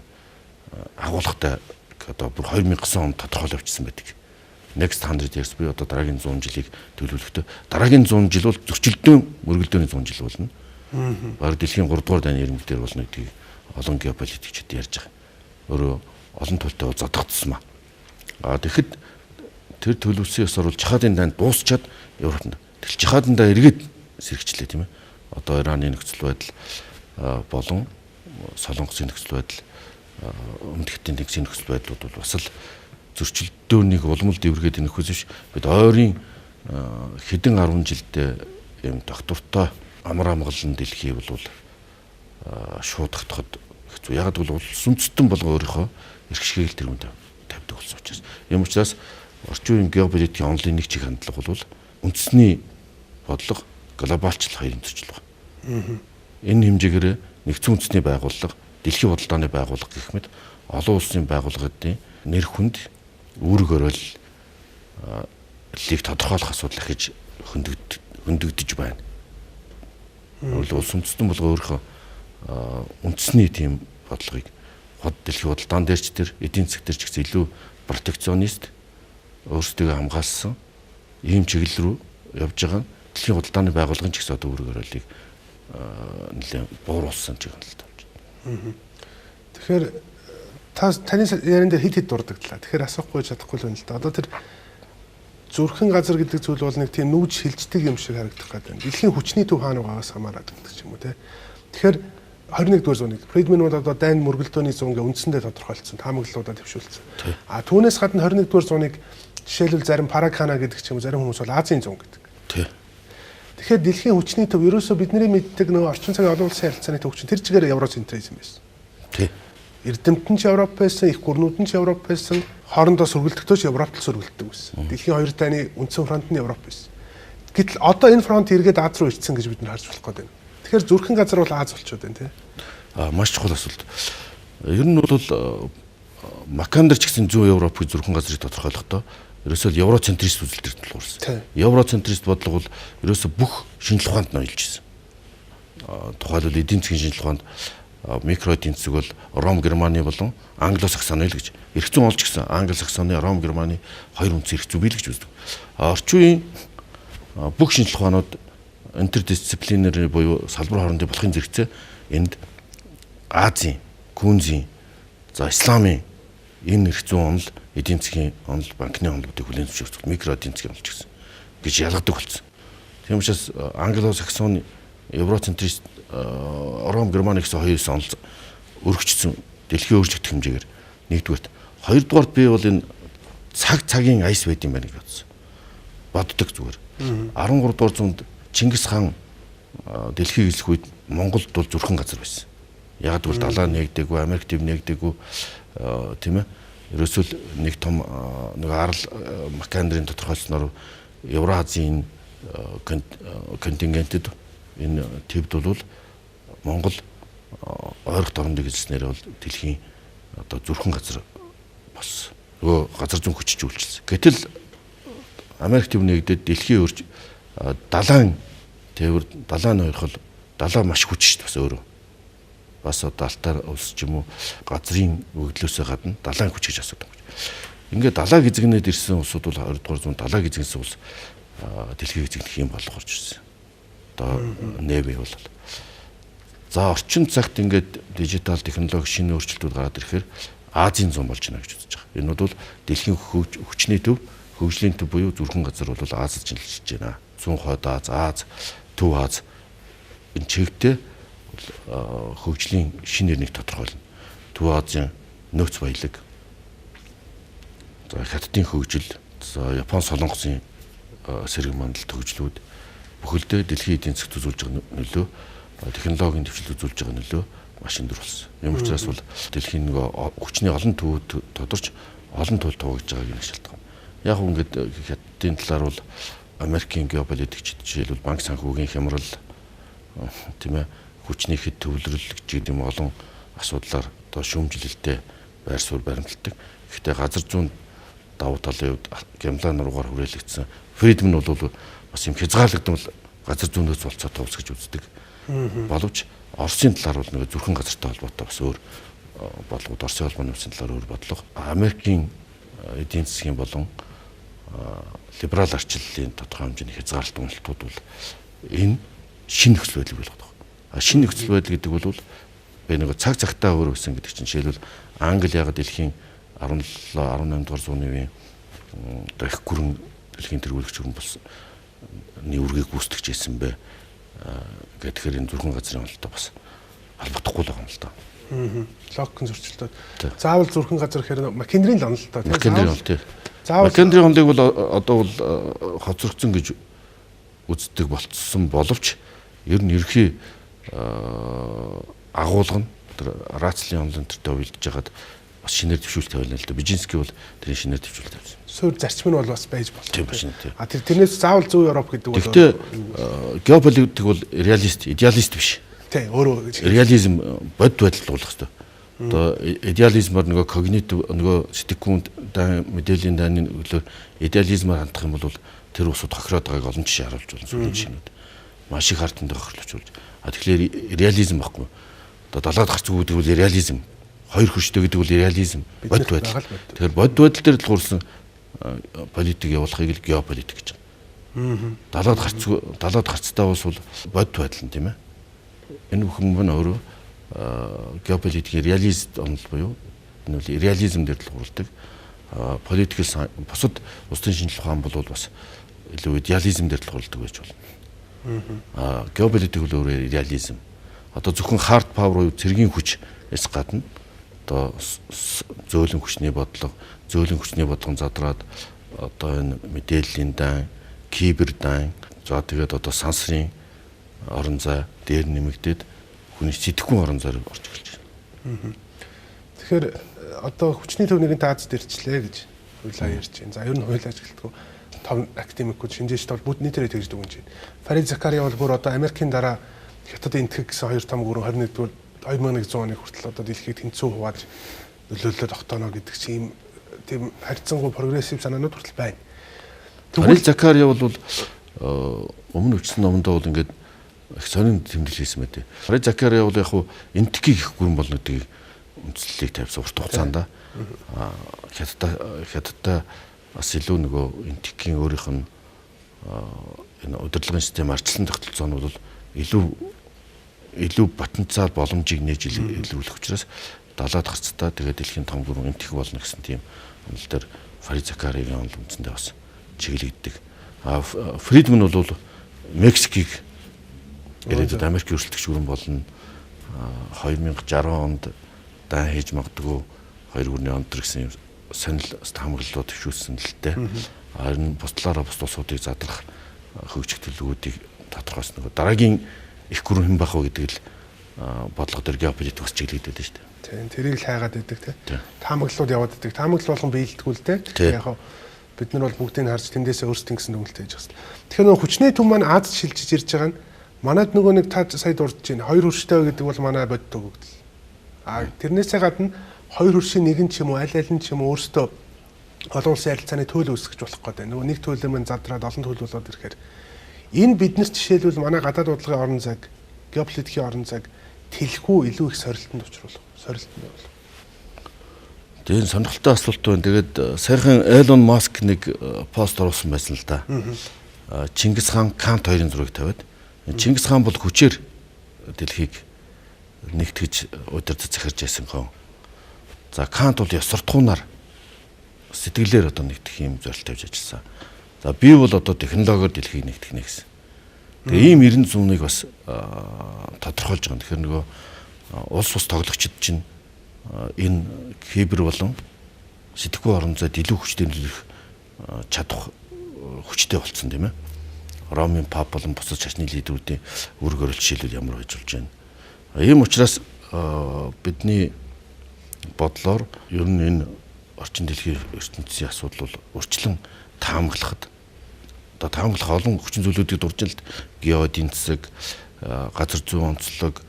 агуулгатай одоо бүр 2009 онд тодорхойлол явуулсан байдаг. Next 100 years буюу одоо дараагийн 100 жилийг төлөвлөхдөө дараагийн 100 жил бол зөрчилдөөн мөргөлдөөний 100 жил болно. Бараг дэлхийн 3 дугаар дайны ирмэг дээр болно гэдгийг олон геополитикчид ярьж байгаа. Өөрөө олон тултай задагдсан маа. А тэгэхэд тэр төлөвлөсөн ёсоор бол жихадын дайнд дуусчаад Европт. Тэгэл жихадын дай эргээд сэргичлээ тийм ээ. Одоо Ираны нөхцөл байдал болон Солонгосын нөхцөл байдал, Өмнөд Хятадын тэнгисийн нөхцөл байдлууд бол бас л зөрчилдөөнийг улам л дэвргээд нөхөс биш. Бид ойрын хэдэн 10 жилдээ юм доктортой амар амгалан дэлхий бол шууд тогтоход хэцүү. Яг бол улс үндэстэн болго өөрийнхөө эрх шигээл тэргүүнд тавьдаг болсон учраас. Юм учраас орчин үеийн геополитикийн онолын нэг чиг хандлага бол Үндэсний бодлого, глобалчлал хоёрын зөрчил байна. Энэ хэмжээгээр нэгдсэн үндэсний байгууллага, дэлхийн худалдааны байгууллага гэх мэт олон улсын байгууллагуудын нэр хүнд үүрэг оройллыг тодорхойлох асуудал ахиж хөндөгдөж байна. Улс үндэстэн болго өөрийнхөө үндэсний тийм бодлогыг дэлхийн худалдаан дээр ч тэр эдийн засаг дээр ч гэсэн илүү протекционист өөрсдийгөө хамгаалсан ийм чиглэл рүү явж байгаа нь дэлхийн худалдааны байгууллагын ч гэсэн одоо үүрэг оройлыг нэлээд бууруулсан ч юм л та. Тэгэхээр та таны яран дээр хэд хэд дурдагдлаа. Тэгэхээр асуухгүй чадахгүй л байна л да. Одоо тэр зүрхэн газар гэдэг зүйл бол нэг тийм нүүж хилждэг юм шиг харагдах гэдэг. Дэлхийн хүчний төв хаана байгаагаас хамаарат гэдэг ч юм уу те. Тэгэхээр 21-р зууныг Фридман бол одоо дайн мөргөлдөөний зуун гэ үндсэндээ тодорхойлцсон, таамаглалуудаа төвшүүлсэн. А түүнээс гадна 21-р зууныг жишээлбэл зарим Паракана гэдэг ч юм уу зарим хүмүүс бол Азийн зуун гэдэг. Тэгэхээр дэлхийн хүчний төв ерөөсөө бидний мэддэг нөгөө орчин цагийн олон улсын харилцааны төв чинь тэр чигээр евроцентризм байсан. Эрдэмтэн ч Европ байсан, их гүрнүүд нь ч Европ байсан, хоорондоо сөргөлдөгтөө ч Европт л сөргөлддөг байсан. Дэлхийн хоёр дайны үндсэн фронт нь Европ байсан. Гэтэл одоо энэ фронт эргээд Аз руу ирсэн гэж бид нар харж болох гээд байна. Тэгэхээр зүрхэн газар бол Аз болчиход байна тий. Маш чухал асуулт. Ер нь бол Макандер ч гэсэн зүүн Европыг зүрхэн газрыг тодорхойлохдоо ерөөсөө евроцентрист үзэл дээр тулгуурсан. Евроцентрист бодлого бол ерөөсөө бүх шинжлэх ухаанд ноёлж ирсэн. Тухайлбал эдийн засгийн шинжлэх ухаанд микро эдийн засаг бол Ром Германы болон Англо-Саксоны л гэж. Эрх зүйн олж гисэн Англо-Саксоны, Ром Германы хоёр үндсэн эрх зүй бий л гэж үздэг. Орчин үеийн бүх шинжлэх ухаанууд интердисциплинар буюу салбар хоорондын болохын зэрэгцээ энд Азийн, Күнзийн, за Исламын энэ эрх зүйн онол, эдийн засгийн онол, банкны онолуудыг хүлээн зөвшөөрөх микро эдийн засгийн онол гэсэн гэж ялгадаг болсон. Тийм учраас Англо-Саксон, евроцентрист, Ром Германы гэсэн хоёр онол өргөжсөн дэлхийн өөрчлөгдөх хэмжээгээр нэгдүгээрт. Хоёрдугаарт би бол энэ цаг цагийн айс байд юм байна гэж бодсон. Боддог зүгээр. 13 дугаар зуунд Чингис хаан дэлхийг эзлэх үед Монголд бол зүрхэн газар байсан. Яг гэвэл далаа нэгдээгүй, Америк төв нэгдээгүй, тийм ээ. Ерөөсөө л нэг том нэг арал Макандрын тодорхойлсноор Евразийн контингентэд энэ твд бол Монгол ойрхон дорнодыг эзэлснээр бол дэлхийн одоо зүрхэн газар болсон. Нөгөө газар зүүн хүчиж үйлчилсэн. Гэтэл Америк төв нэгдээд дэлхийн өрж далайн тээвэр, далайн ойрхол, далаа маш хүч шүү дээ бас өөрөө. Бас одоо алтаар улс ч юм уу газрын өгдлөөсөө гадна далайн хүч гэж асуудаг. Ингээд далааг эзэгнээд ирсэн улсууд бол 20 дугаар зуунд далааг эзэгнсэн улс дэлхийг эзэгнэх юм болох орж ирсэн. Одоо нэви бол. За орчин цагт ингээд дижитал технологи шинэ өөрчлөлтүүд гараад ирэхээр Азийн зун болж байна гэж үзэж байгаа. Энэ бол дэлхийн хүчний төв, хөгжлийн төв буюу зүрхэн газар бол Азид шинжилж байна. Зүүн хойд Аз, Аз, Төв Аз энэ чигтээ хөгжлийн шинэ нэрнийг тодорхойлно. Төв Азийн нөөц баялаг, за Хятадын хөгжил, за Япон Солонгосын сэрэг мандалт хөгжлүүд бүхэлдээ дэлхийн эдийн засагт үзүүлж байгаа нөлөө, технологийн дэвшил үзүүлж байгаа нөлөө маш өндөр болсон. Юм учраас бол дэлхийн нөгөө хүчний олон төвүүд тодорч олон тул туугаж байгааг нэг шалтгаан. Яг ингээд Хятадын талаар бол Америкийн геополитикчид жишээлбэл банк санхүүгийн хямрал, тийм ээ, хүчний хэд төвлөрөл гэдэг юм олон асуудлаар одоо шүүмжлэлтэй байр суурь баримталдаг. Гэхдээ газар зүүн давуу талын хувьд Гямлаа нуруугаар хүрээлэгдсэн Фридман бол бас юм хязгаарлагдмал газар зүүнээс болцоотой улс гэж үздэг. Боловч Оросын талаар бол нэг зүрхэн газартай холбоотой бас өөр бодлогод Оросын холбооны улсын талаар өөр бодлого. Америкийн эдийн засгийн болон либерал арчлалын тодорхой хэмжээний хязгаарлалт уналтууд бол энэ шинэ нөхцөл байдлыг болгодог. А шинэ нөхцөл байдал гэдэг бол би нэг цаг цагтаа өөр байсан гэдэг чинь жишээлбэл Англи яг дэлхийн 17 18 дугаар зууны үеийн одоо их гүрэн дэлхийн тэргүүлэгч гүрэн болсон үүргийг гүйцэтгэж байсан бэ гэхээр энэ зүрхэн газрын онолтой бас холбогдохгүй л байгаа юм л да. Логикын зөрчилдөд. Заавал зүрхэн газар гэхээр Маккендрийн л онолтой тийм. Маккендрийн онол тийм. Заавал Маккендрийн онолыг бол одоо бол хоцрогдсон гэж үздэг болцсон боловч ер нь ерхий агуулга нь тэр Рацлийн онолын төртөө уялдж хагаад бас шинээр дэвшүүлэлт тавилна л да. Бижинский бол тэрийн шинээр дэвшүүлэлт тавьсан. Суурь зарчим нь бол бас байж болох. Тийм шинэ. А тэрнээс заавал зүүн Европ гэдэг бол Гэхдээ геополитик бол реалист, идеалист биш. Тийм, өөрөө гэж. Реализм бодит байдал тулах хэрэгтэй. Одоо идеализмаар нөгөө когнитив нөгөө сэтгэхүйн мэдээллийн дайны өглөөр идеализмаар хандах юм бол тэр улсууд хохироод байгааг олон жишээ харуулж байна. Сүүлийн жишээнүүд маш их ард түмэнд хохирлуулж. А тэгэхээр реализм байхгүй. Одоо далаад гарц гэдэг бол реализм. Хоёр хөрштэй гэдэг бол реализм. Бодит байдал. Тэгэхээр бодит байдал дээр тулгуурласан политик явуулахыг л геополитик гэж байна. Далаад гарц далаад гарцтай улс бол бодит байдал нь тийм ээ. Энэ бүхэн нь өөрөө геополитикийн реалист онол буюу энэ бол реализм дээр тулгуурладаг. Political бусад улсын шинжлэх ухаан бол бас илүү идеализм дээр тулгуурладаг байж болно. Геополитик бол өөрөө реализм. Одоо зөвхөн hard power буюу цэргийн хүч эс гадна одоо зөөлөн хүчний бодлого, зөөлөн хүчний бодлогон задраад одоо энэ мэдээллийн дан, кибер дан, за тэгээд одоо сансрын орон зай дээр нэмэгдээд хүний сэтгэхүйн орон зайр орж эхэлж байна. Тэгэхээр одоо хүчний төв нэгэнт Азад ирчлээ гэж хуйлаа ярьж байна. За ер нь хуйлаа ажилтгүй том академикүүд шинжээчд бол бүгд нийтээрээ тэгж дүгнэж байна. Фарид Закария бол бүр одоо Америкийн дараа Хятад энтгэх гэсэн хоёр том гүрэн 21-р 2100 оны хүртэл одоо дэлхийг тэнцүү хувааж нөлөөллөө тогтооно гэдэг чинь ийм тийм харьцангуй прогрессив санаанууд хүртэл байна. Фарид Закария бол өмнө өчсөн номондоо бол ингээд их сонин тэмдэглэл хийсэн мэт. Фарид Закария бол яг хуу энтхийг их гүрэн болно гэдгийг үндслэлийг тавьсан урт хугацаанд. Хятадтай бас илүү нөгөө энтхийн өөрийнх нь энэ удирдлагын систем арчилсан тогтолцоо нь бол илүү потенциал боломжийг нээж илрүүлэх учраас далаад гарцтай тэгээд дэлхийн том гүрэн энтх болно гэсэн тийм онол дээр Фарид Закариагийн онол үндсэндээ бас чиглэгддэг. А Фридман бол Мексикийг ирээдүйд Америкийн өрсөлдөгч гүрэн болно. 2060 онд дан хийж магадгүй хоёр гүрний онтор гэсэн юм сонирхол таамаглалууд төвшүүлсэн л дээ. Харин бус талаараа бус улсуудыг задрах хөгжих төлөвлөгөөдийг тодорхойлсон. Нөгөө дараагийн их гүрэн хэн байх вэ гэдэг л бодлого дээр геополитик бас чиглэгдээд байна шүү дээ. Тийм, тэрийг л хайгаад байдаг тийм. Таамаглалууд яваад байдаг. Таамаглал болгон биелдэггүй л дээ. Яг бид нар бол бүгдийг харж тэндээсээ өөрсдийн гэсэн дүгнэлт хийж байгаа. Тэгэхээр нөгөө хүчний төв маань Азад шилжиж ирж байгаа нь манад нөгөө нэг та сая дурдж байна. Хоёр хөрштэй гэдэг бол манай бодит өгөгдөл. А тэрнээсээ гадна хоёр хөршийн нэг нь ч юм уу аль аль нь ч юм уу өөрсдөө олон улсын харилцааны туйл үүсгэж болох гэдэг. Нөгөө нэг туйлын мань задраад олон туйл болоод ирэхээр энэ биднес жишээлбэл манай гадаад бодлогын орон зайг, геополитикийн орон зайг тэлхүү илүү их сорилтонд учруулах. Сорилтонд бол. Тэгээд сонирхолтой асуулт байна. Тэгээд саяхан Элон Маск нэг пост оруулсан байсан л да. Чингис хаан Кант хоёрын зургийг тавиад Чингис хаан бол хүчээр дэлхийг нэгтгэж удирдах захирч байсан хон. За Кант бол ёс суртахуунаар сэтгэлээр одоо нэгтгэх юм зорилт тавьж ажилласан. За би бол одоо технологиор дэлхийг нэгтгэнэ гэсэн. Тэгээ ийм 90 зүүныг бас тодорхойлж байгаа. Тэгэхээр нөгөө улс ус тоглогчид чинь энэ кибер болон сэтгэхүй орон зайд илүү хүчтэй нөлөөлөх чадах хүчтэй болцсон тийм ээ. Ромын пап болон бусад шашны лидерүүдийн үүрэг өрөлт жишээлбэл ямар байж болж байна. Ийм учраас бидний бодлоор ер нь энэ орчин дэлхийн ертөнцийн асуудал бол урьдчилан таамаглахад одоо таамаглах олон хүчин зүйлүүдийг дурж л гео эдийн засаг, газар зүйн онцлог,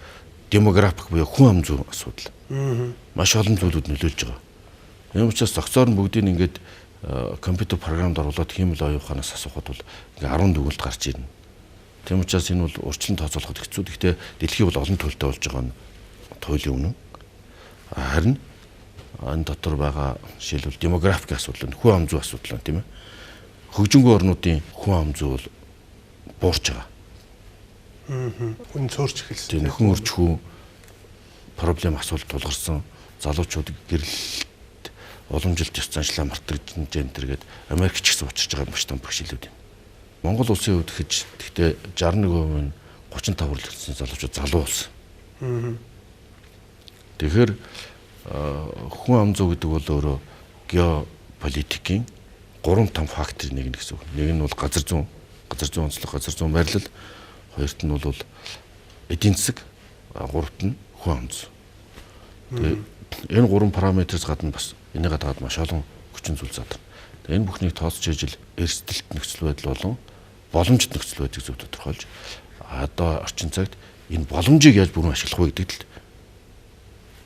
демографик буюу хүн ам зүйн асуудал. Маш олон зүйлүүд нөлөөлж байгаа. Ийм учраас зохицоор нь бүгдийг ингээд компьютер програмд оруулаад хиймэл оюун ухаанаас асуухад бол ингээ 10 дүгнэлт гарч ирнэ. Тийм учраас энэ бол урьдчилан тооцоолоход хэцүү. Гэхдээ дэлхий бол олон туйлтай болж байгаа нь туйлын үнэн. Харин энэ дотор байгаа жишээлбэл демографик асуудал, хүн ам зүйн асуудал байна тийм ээ. Хөгжингүй орнуудын хүн ам зүй бол буурч байгаа. Хүн цөөрч эхэлсэн. Тийм, нөхөн өрчхүү проблем асуулт тулгарсан залуучууд гэрэлт уламжилт ёс заншлаа мартагдж энэ гээд Америк ч гэсэн учирч байгаа маш том бэрхшээлүүд байна. Монгол улсын хувьд гэж гэхдээ 61% нь 35 хүрлэгдсэн залуучууд залуу болсон. Тэгэхээр хүн ам зүй гэдэг бол өөрөө геополитикийн гурван том факторын нэг нь гэсэн үг. Нэг нь бол газар зүйн онцлог, газар зүйн байрлал, хоёрт нь бол эдийн засаг, гуравт нь хүн ам зүй. Тэгээ Энэ гурван параметрээс гадна бас энийгээ дагаад маш олон хүчин зүйл задаг. Энэ бүхнийг тооцож ижил эрсдэлт нөхцөл байдал болон боломжит нөхцөл байдлыг зөв тодорхойлж одоо орчин цагт энэ боломжийг яаж бүрэн ашиглах вэ гэдэгт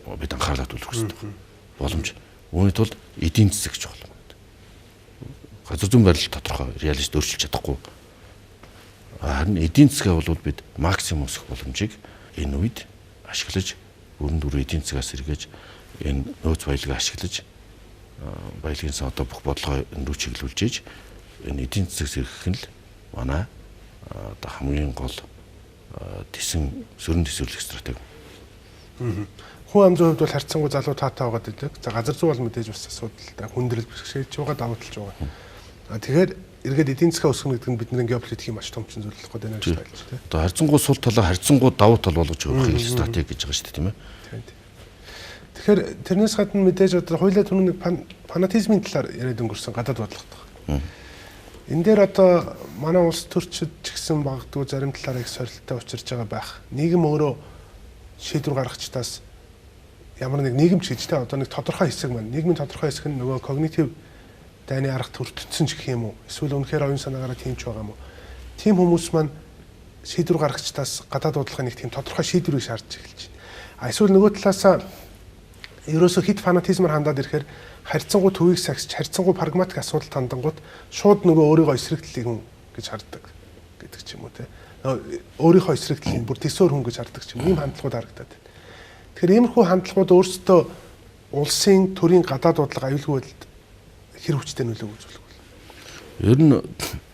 л бид анхаарлаа түлхэх хэрэгтэй. Боломж. Үүний тулд эдийн засаг чухал. Газар зүйн барилт тодорхой реалист өөрчилж чадахгүй. Харин эдийн засгаа бол бид максимум өсөх боломжийг энэ үед ашиглаж бүрэн дүр эдийн засгаас сэргээж энэ нөөц баялагаа ашиглаж баялагын сан одоо бүх бодлогоо энэ рүү чиглүүлж иж энэ эдийн засаг сэргэх нь л манай одоо хамгийн гол тесэн сөрөн төсвөрлөх стратеги. Хүн амзын хувьд бол харьцангуй залуу таатай байгаад байдаг. За газар зүй бол мэдээж бас асуудалтай хүндрэл бэрхшээлж байгаа, давуу талж байгаа. Тэгэхээр эргээд эдийн засгаа өсгөнө гэдэг нь бидний геополитикийн маш томчин зүйл болох гэдэг нь гэж байлж тийм. Одоо харьцангуй сул талаа харьцангуй давуу тал болгож өгөх стратеги гэж байгаа шүү дээ, тийм ээ. Тэгэхээр тэрнээс гадна мэдээж одоо хоёулаа түрүү нэг фанатизмын талаар яриад өнгөрсөн гадаад бодлогот. Энэ дээр одоо манай улс төрчид ч гэсэн магадгүй зарим талаараа их сорилттой учирч байгаа байх. Нийгэм өөрөө шийдвэр гаргагчдаас ямар нэг нийгэмч гэж те одоо нэг тодорхой хэсэг маань нийгмийн тодорхой хэсэг нь нөгөө когнитив дайны арга төртөцсөн ч гэх юм уу? Эсвэл үнэхээр оюун санаагаараа тийм ч байгаа юм уу? Тийм хүмүүс маань шийдвэр гаргагчдаас гадаад бодлогын нэг тийм тодорхой шийдвэрийг шаардж эхэлж байна. А эсвэл нөгөө талаасаа ерөөсөө хит фанатизмаар хандаад ирэхээр харьцангуй төвийг сагсч харьцангуй прагматик асуудал тандангууд шууд нөгөө өөрийгөө эсрэг талыг хүн гэж хардаг гэдэг ч юм уу те. Өөрийнхөө эсрэг талыг бүр төсөөр хүн гэж хардаг ч юм. Ийм хандлагууд харагдаад байна. Тэгэхээр иймэрхүү хандлагууд өөрсдөө улсын төрийн гадаад бодлого аюулгүй байдалд хэр хүчтэй нөлөө үзүүлэх вэ? Ер нь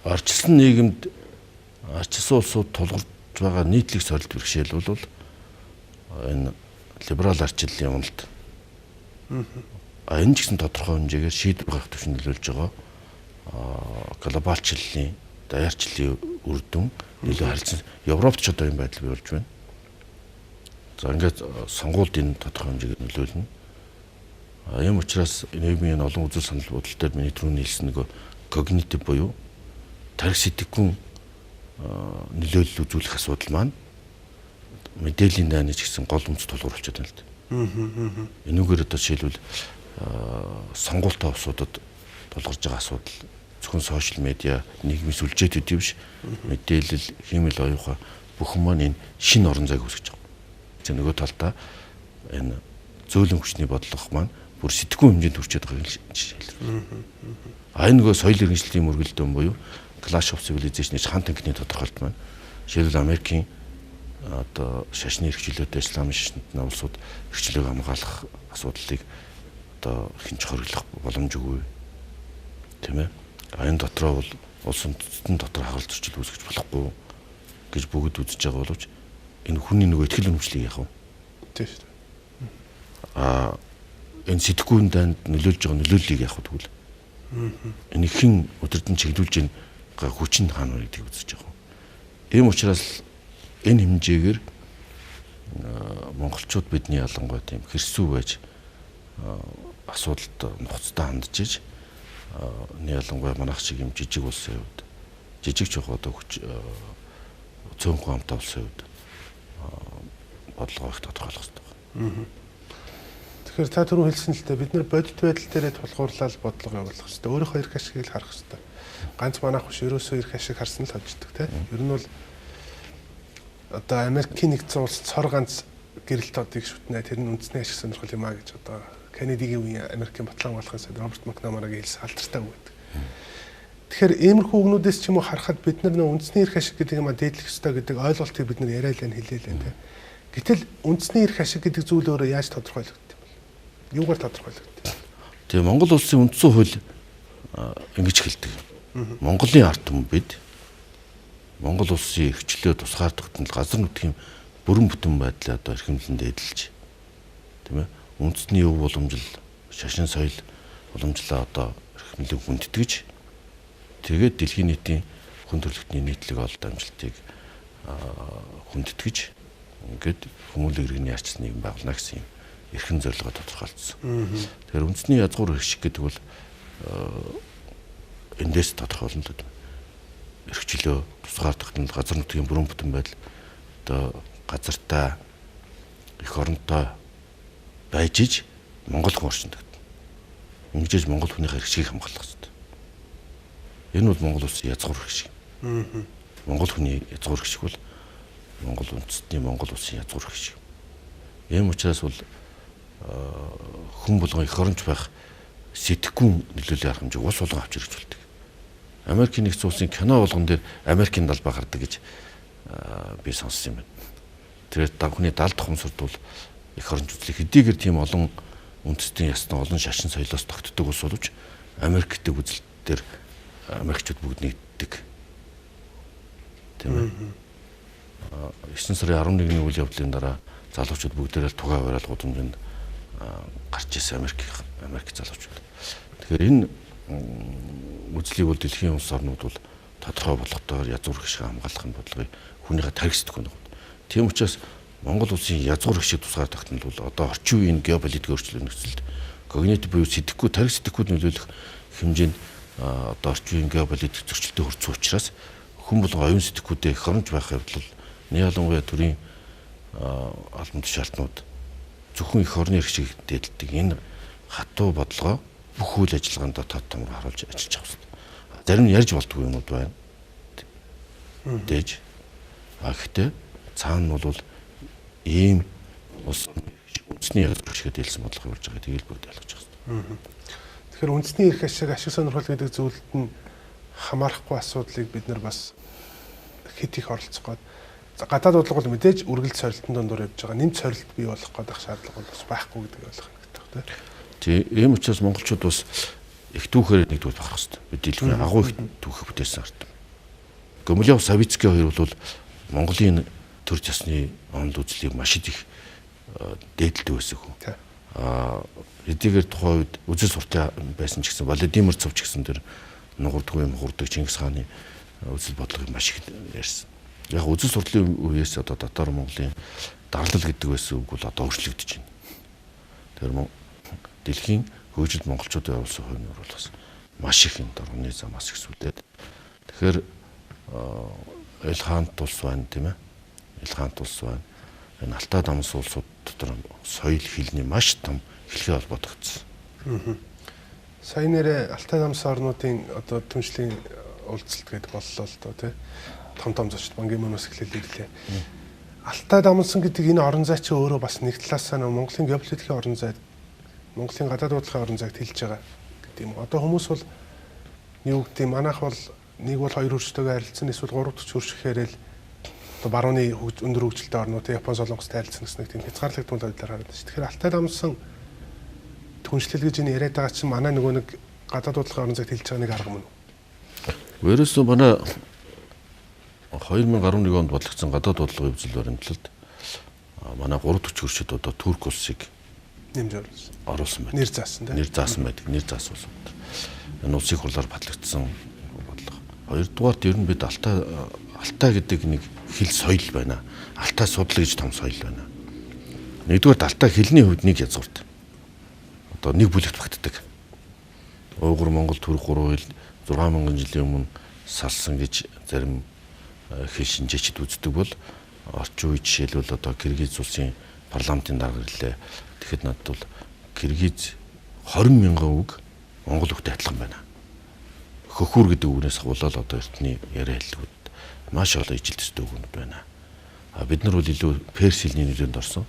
арчилсан нийгэмд арчилсан улсууд тулгарч байгаа нийтлэг сорилт бэрхшээл бол энэ либерал арчиллын уналт. А энэ ч гэсэн тодорхой хэмжээгээр шийдвэр гаргах түвшинд нөлөөлж байгаа глобалчлалын, даяарчлалын үр дүн нөлөө харилцан Европт ч одоо энэ байдал бий болж байна. За ингээд сонгуульд энэ тодорхой хэмжээгээр нөлөөлнө. Ийм учраас нийгмийн олон үзэл санал бодол дээр миний түрүүний хэлсэн нөгөө когнитив буюу тарих сэтгэхүйн нөлөөлөл үзүүлэх асуудал маань мэдээллийн дайны ч гэсэн гол үндэс тулгуур болчиход байна л да. Энүүгээр одоо жишээлбэл сонгуультай улсуудад тулгарч байгаа асуудал зөвхөн сошиал медиа, нийгмийн сүлжээ төдий биш мэдээлэл, хиймэл оюуха бүхэн маань энэ шинэ орон зайг үүсгэж байгаа. За нөгөө талдаа энэ зөөлөн хүчний бодлого маань бүр сэтгэхүйн хэмжээнд хүрчээд байгааг жишээлбэл. А энэ нөгөө соёл иргэншлийн мөргөлдөөн буюу Clash of Civilization гэж хан танхимын тодорхойлолт маань жишээлбэл Америкийн одоо шашны эрхчлөөтэй исламын шашинд улсууд эрхчлөөг хамгаалах асуудлыг одоо хинч хориглох боломжгүй, тийм ээ. А энэ дотроо бол улс үндэстэн дотор хагалт зөрчил үүсгэж болохгүй гэж бүгд үзэж байгаа боловч энэ хүний нөгөө ихтгэл үнэмшлийг яах вэ? Тийм шүү дээ. А энэ сэтгэхүйн дайнд нөлөөлж байгаа нөлөөллийг яах вэ тэгвэл? Энэ хэн өдөртөн чиглүүлж байгаа хүч нь хаана вэ гэдгийг үзэж байгаа. Ийм учраас энэ хэмжээгээр монголчууд бидний ялангуяа тийм хэрсүү байж асуудалд нухацтай хандж иж энэ ялангуяа манайх шиг юм жижиг улсын хувьд жижиг ч яг одоо хүч цөөнхөн хамтаа улсын хувьд бодлогоо их тодорхойлох хэрэгтэй байна. Тэгэхээр та түрүү хэлсэн л дээ, бид нар бодит байдал дээрээ тулгуурлаад бодлого явуулах хэрэгтэй. Өөрийнхөө эрх ашигыг л харах хэрэгтэй. Ганц манайх биш ерөөсөө эрх ашиг харсан л хождог тийм. Ер нь бол одоо Америкийн нэгдсэн улс цор ганц гэрэлт одыг шүтнэ. Тэр нь үндэсний ашиг сонирхол юм а гэж одоо Кеннедигийн үеийн Америкийн батлан болохын сайд Роберт Макнамарагийн хэлсэн алдартай үг гэдэг. Тэгэхээр иймэрхүү үгнүүдээс ч юм уу харахад бид нар нөө үндэсний эрх ашиг гэдэг юм а дээдлэх ёстой гэдэг ойлголтыг бид нар яриа л хэлээл энэ тийм. Гэтэл үндэсний эрх ашиг гэдэг зүйл өөрөө яаж тодорхойлогддог юм бэ? Юугаар тодорхойлогддог юм? Тэгээ Монгол улсын үндсэн хууль ингэж хэлдэг. Монголын ард түмэн бид Монгол улсын эрхчлөө тусгаар тогтнол газар нутгийн бүрэн бүтэн байдлаа одоо эрхэмлэн дээдэлж тийм ээ үндэсний өв уламжил шашин соёл уламжлаа одоо эрхэмлэн хүндэтгэж тэгээд дэлхийн нийтийн хүн төрөлхтний нийтлэг олд амжилтыг хүндэтгэж ингээд хүмүүлэг иргэний арчил нийгэм байгуулна гэсэн юм эрхэн зорилгоо тодорхойлцсон. Тэгэхээр үндэсний язгуур эрх гэдэг бол эндээс тодорхойлно л гэдэг. Эрхчлөө тусгаар тогтнол газар нутгийн бүрэн бүтэн байдал одоо газартай эх оронтой байж иж Монгол хүн орчинд тогтно. Ингэж Монгол хүнийхээ эрх хамгаалах хэрэгтэй. Энэ бол Монгол улсын язгуур эрх шиг. Монгол хүний язгуур эрх шиг бол Монгол үндэстний Монгол улсын язгуур эрх шиг. Ийм учраас бол хүн болгон эх оронч байх сэтгэхүйн нөлөөллийн арга хэмжээг улс болгон авч ирж болдог. Америкийн нэгдсэн улсын кино болгон дээр Америкийн далбаа гардаг гэж би сонссон юм байна. Тэгэхээр хүний 70 тухамсарт бол эх оронч үзлэг хэдийгээр тийм олон үндэстний ясны олон шашин соёлоос тогтдог улс боловч Америк гэдэг үзэл дээр Америкчууд бүгд нэгддэг. Тийм ээ. 9 сарын 11-ний үйл явдлын дараа залуучууд бүгдээрээ л тугаа бариад гудамжинд гарч ирсэн Америк залуучууд. Тэгэхээр энэ үзлийг бол дэлхийн улс орнууд бол тодорхой болгохтойгоор язгуур эрх шиг хамгаалах нь бодлогыг хүнийхээ тарих сэтгэхүйн. Тийм учраас Монгол улсын язгуур эрх шиг тусгаар тогтнол бол одоо орчин үеийн геополитикийн өөрчлөлт нөхцөлд когнитив буюу сэтгэхүй тарих сэтгэхүйд нөлөөлөх хэмжээнд одоо орчин үеийн геополитик зөрчилдөд хүрсэн учраас хүн болгон оюун сэтгэхүйдээ эх оронч байх явдал нь ялангуяа төрийн албан тушаалтнууд зөвхөн эх орны эрх шиг дээдэлдэг энэ хатуу бодлогоо бүх үйл ажиллагаанд тод томор харуулж ажиллаж явах хэрэгтэй. Зарим нь ярьж болдгүй юмнууд байна. Дээж. А гэхдээ цаана нь бол ийм улс үндэсний эрх ашигт дэлсэн бодлого явуулж байгаа. Тэгэл бүгд ойлгож байгаа хэрэгтэй. Тэгэхээр үндэсний эрх ашиг, ашиг сонирхол гэдэг зүйлд нь хамаарахгүй асуудлыг бид нар бас хэд их оролцох гээд гадаад бодлого бол мэдээж үргэлж сорилтын дундуур явж байгаа. Нэмт сорилт бий болох гээд шаардлага бол бас байхгүй гэдэг ойлгох хэрэгтэй тийм. Тийм ийм учраас монголчууд бас их түүхээр нэгдүгээр бахарх хэрэгтэй. Бид дэлхийн агуу их түүхийг бүтээсэн ард. Гомилев Савицкий хоёр бол Монголын төр засны онол үзлийг маш их дээдэлдэг байсан хүн. Хэдийгээр тухайн үед үзэл суртай байсан ч гэсэн Владимир Цов ч гэсэн тэр нугардгүй юм хурдаг Чингис хааны үзэл бодлогыг маш их ярьсан. Яг үзэл сурлын үеэс одоо дотор Монголын дарлал гэдэг байсан үг бол одоо өөрчлөгдөж байна. Тэр дэлхийн хөгжилд монголчуудын оруулсан хувь нөр бол бас маш их юм доргоны замаас ихсүүлээд. Тэгэхээр Эл хаант улс байна тийм ээ. Эл хаант улс байна. Энэ Алтай дамс улсууд дотор соёл хэлний маш том хэлхий холбоо тогтсон. Сая нэрээ Алтай дамс орнуудын одоо түншлийн уулзалт гэдэг боллоо л доо тий. Том том зочд Бангийн мөнөөс эхлэл ирлээ. Алтай дамсан гэдэг энэ орон зай чи өөрөө бас нэг талаасаа Монголын геополитикийн орон зай, Монголын гадаад бодлогын орон зайг тэлж байгаа гэдэг юм. Одоо хүмүүс бол юу гэдэг манайх бол нэг бол хоёр хөрштэйгээ харилцсан эсвэл гурав дахь хөрш гэхээр л одоо барууны өндөр хөгжилтэй орнууд Япон Солонгостой харилцсан гэсэн нэг тийм хязгаарлагдмал байдлаар харагдаж байна. Тэгэхээр Алтай дамсан түншлэл гэж энэ яриад байгаа чинь манай нөгөө нэг гадаад бодлогын орон зайг тэлж байгаа нэг арга мөн үү? Ерөөсөө манай 2011 онд бодлогдсон гадаад бодлогын үзэл баримтлалд манай 3 дахь хөршид одоо Турк улсыг нэмж оруулсан байдаг. Нэр заасан тийм. Нэр заасан байдаг. Нэр заасан улсууд. Энэ улсын хурлаар батлагдсан бодлого. Хоёрдугаарт ер нь бид Алтай гэдэг нэг хэл соёл байна. Алтай судлал гэж том соёл байна. Нэгдүгээрт Алтай хэлний хувьд нэг язгуурт. Одоо нэг бүлэгт багтдаг. Уйгур, Монгол, Түрк гурван хэл 6000 жилийн өмнө салсан гэж зарим хэл шинжээчд үздэг бол орчин үе жишээлбэл одоо Киргиз улсын парламентын дарга ирлээ. Тэгэхэд надад бол Киргиз 20 мянган үг монгол үгтэй адилхан байна. Хөхүр гэдэг үгнээс хавуулаад одоо эртний яриа хэллэгүүд маш олон ижил төстэй үгнүүд байна. Бид нар бол илүү перс хэлний нөлөөнд орсон.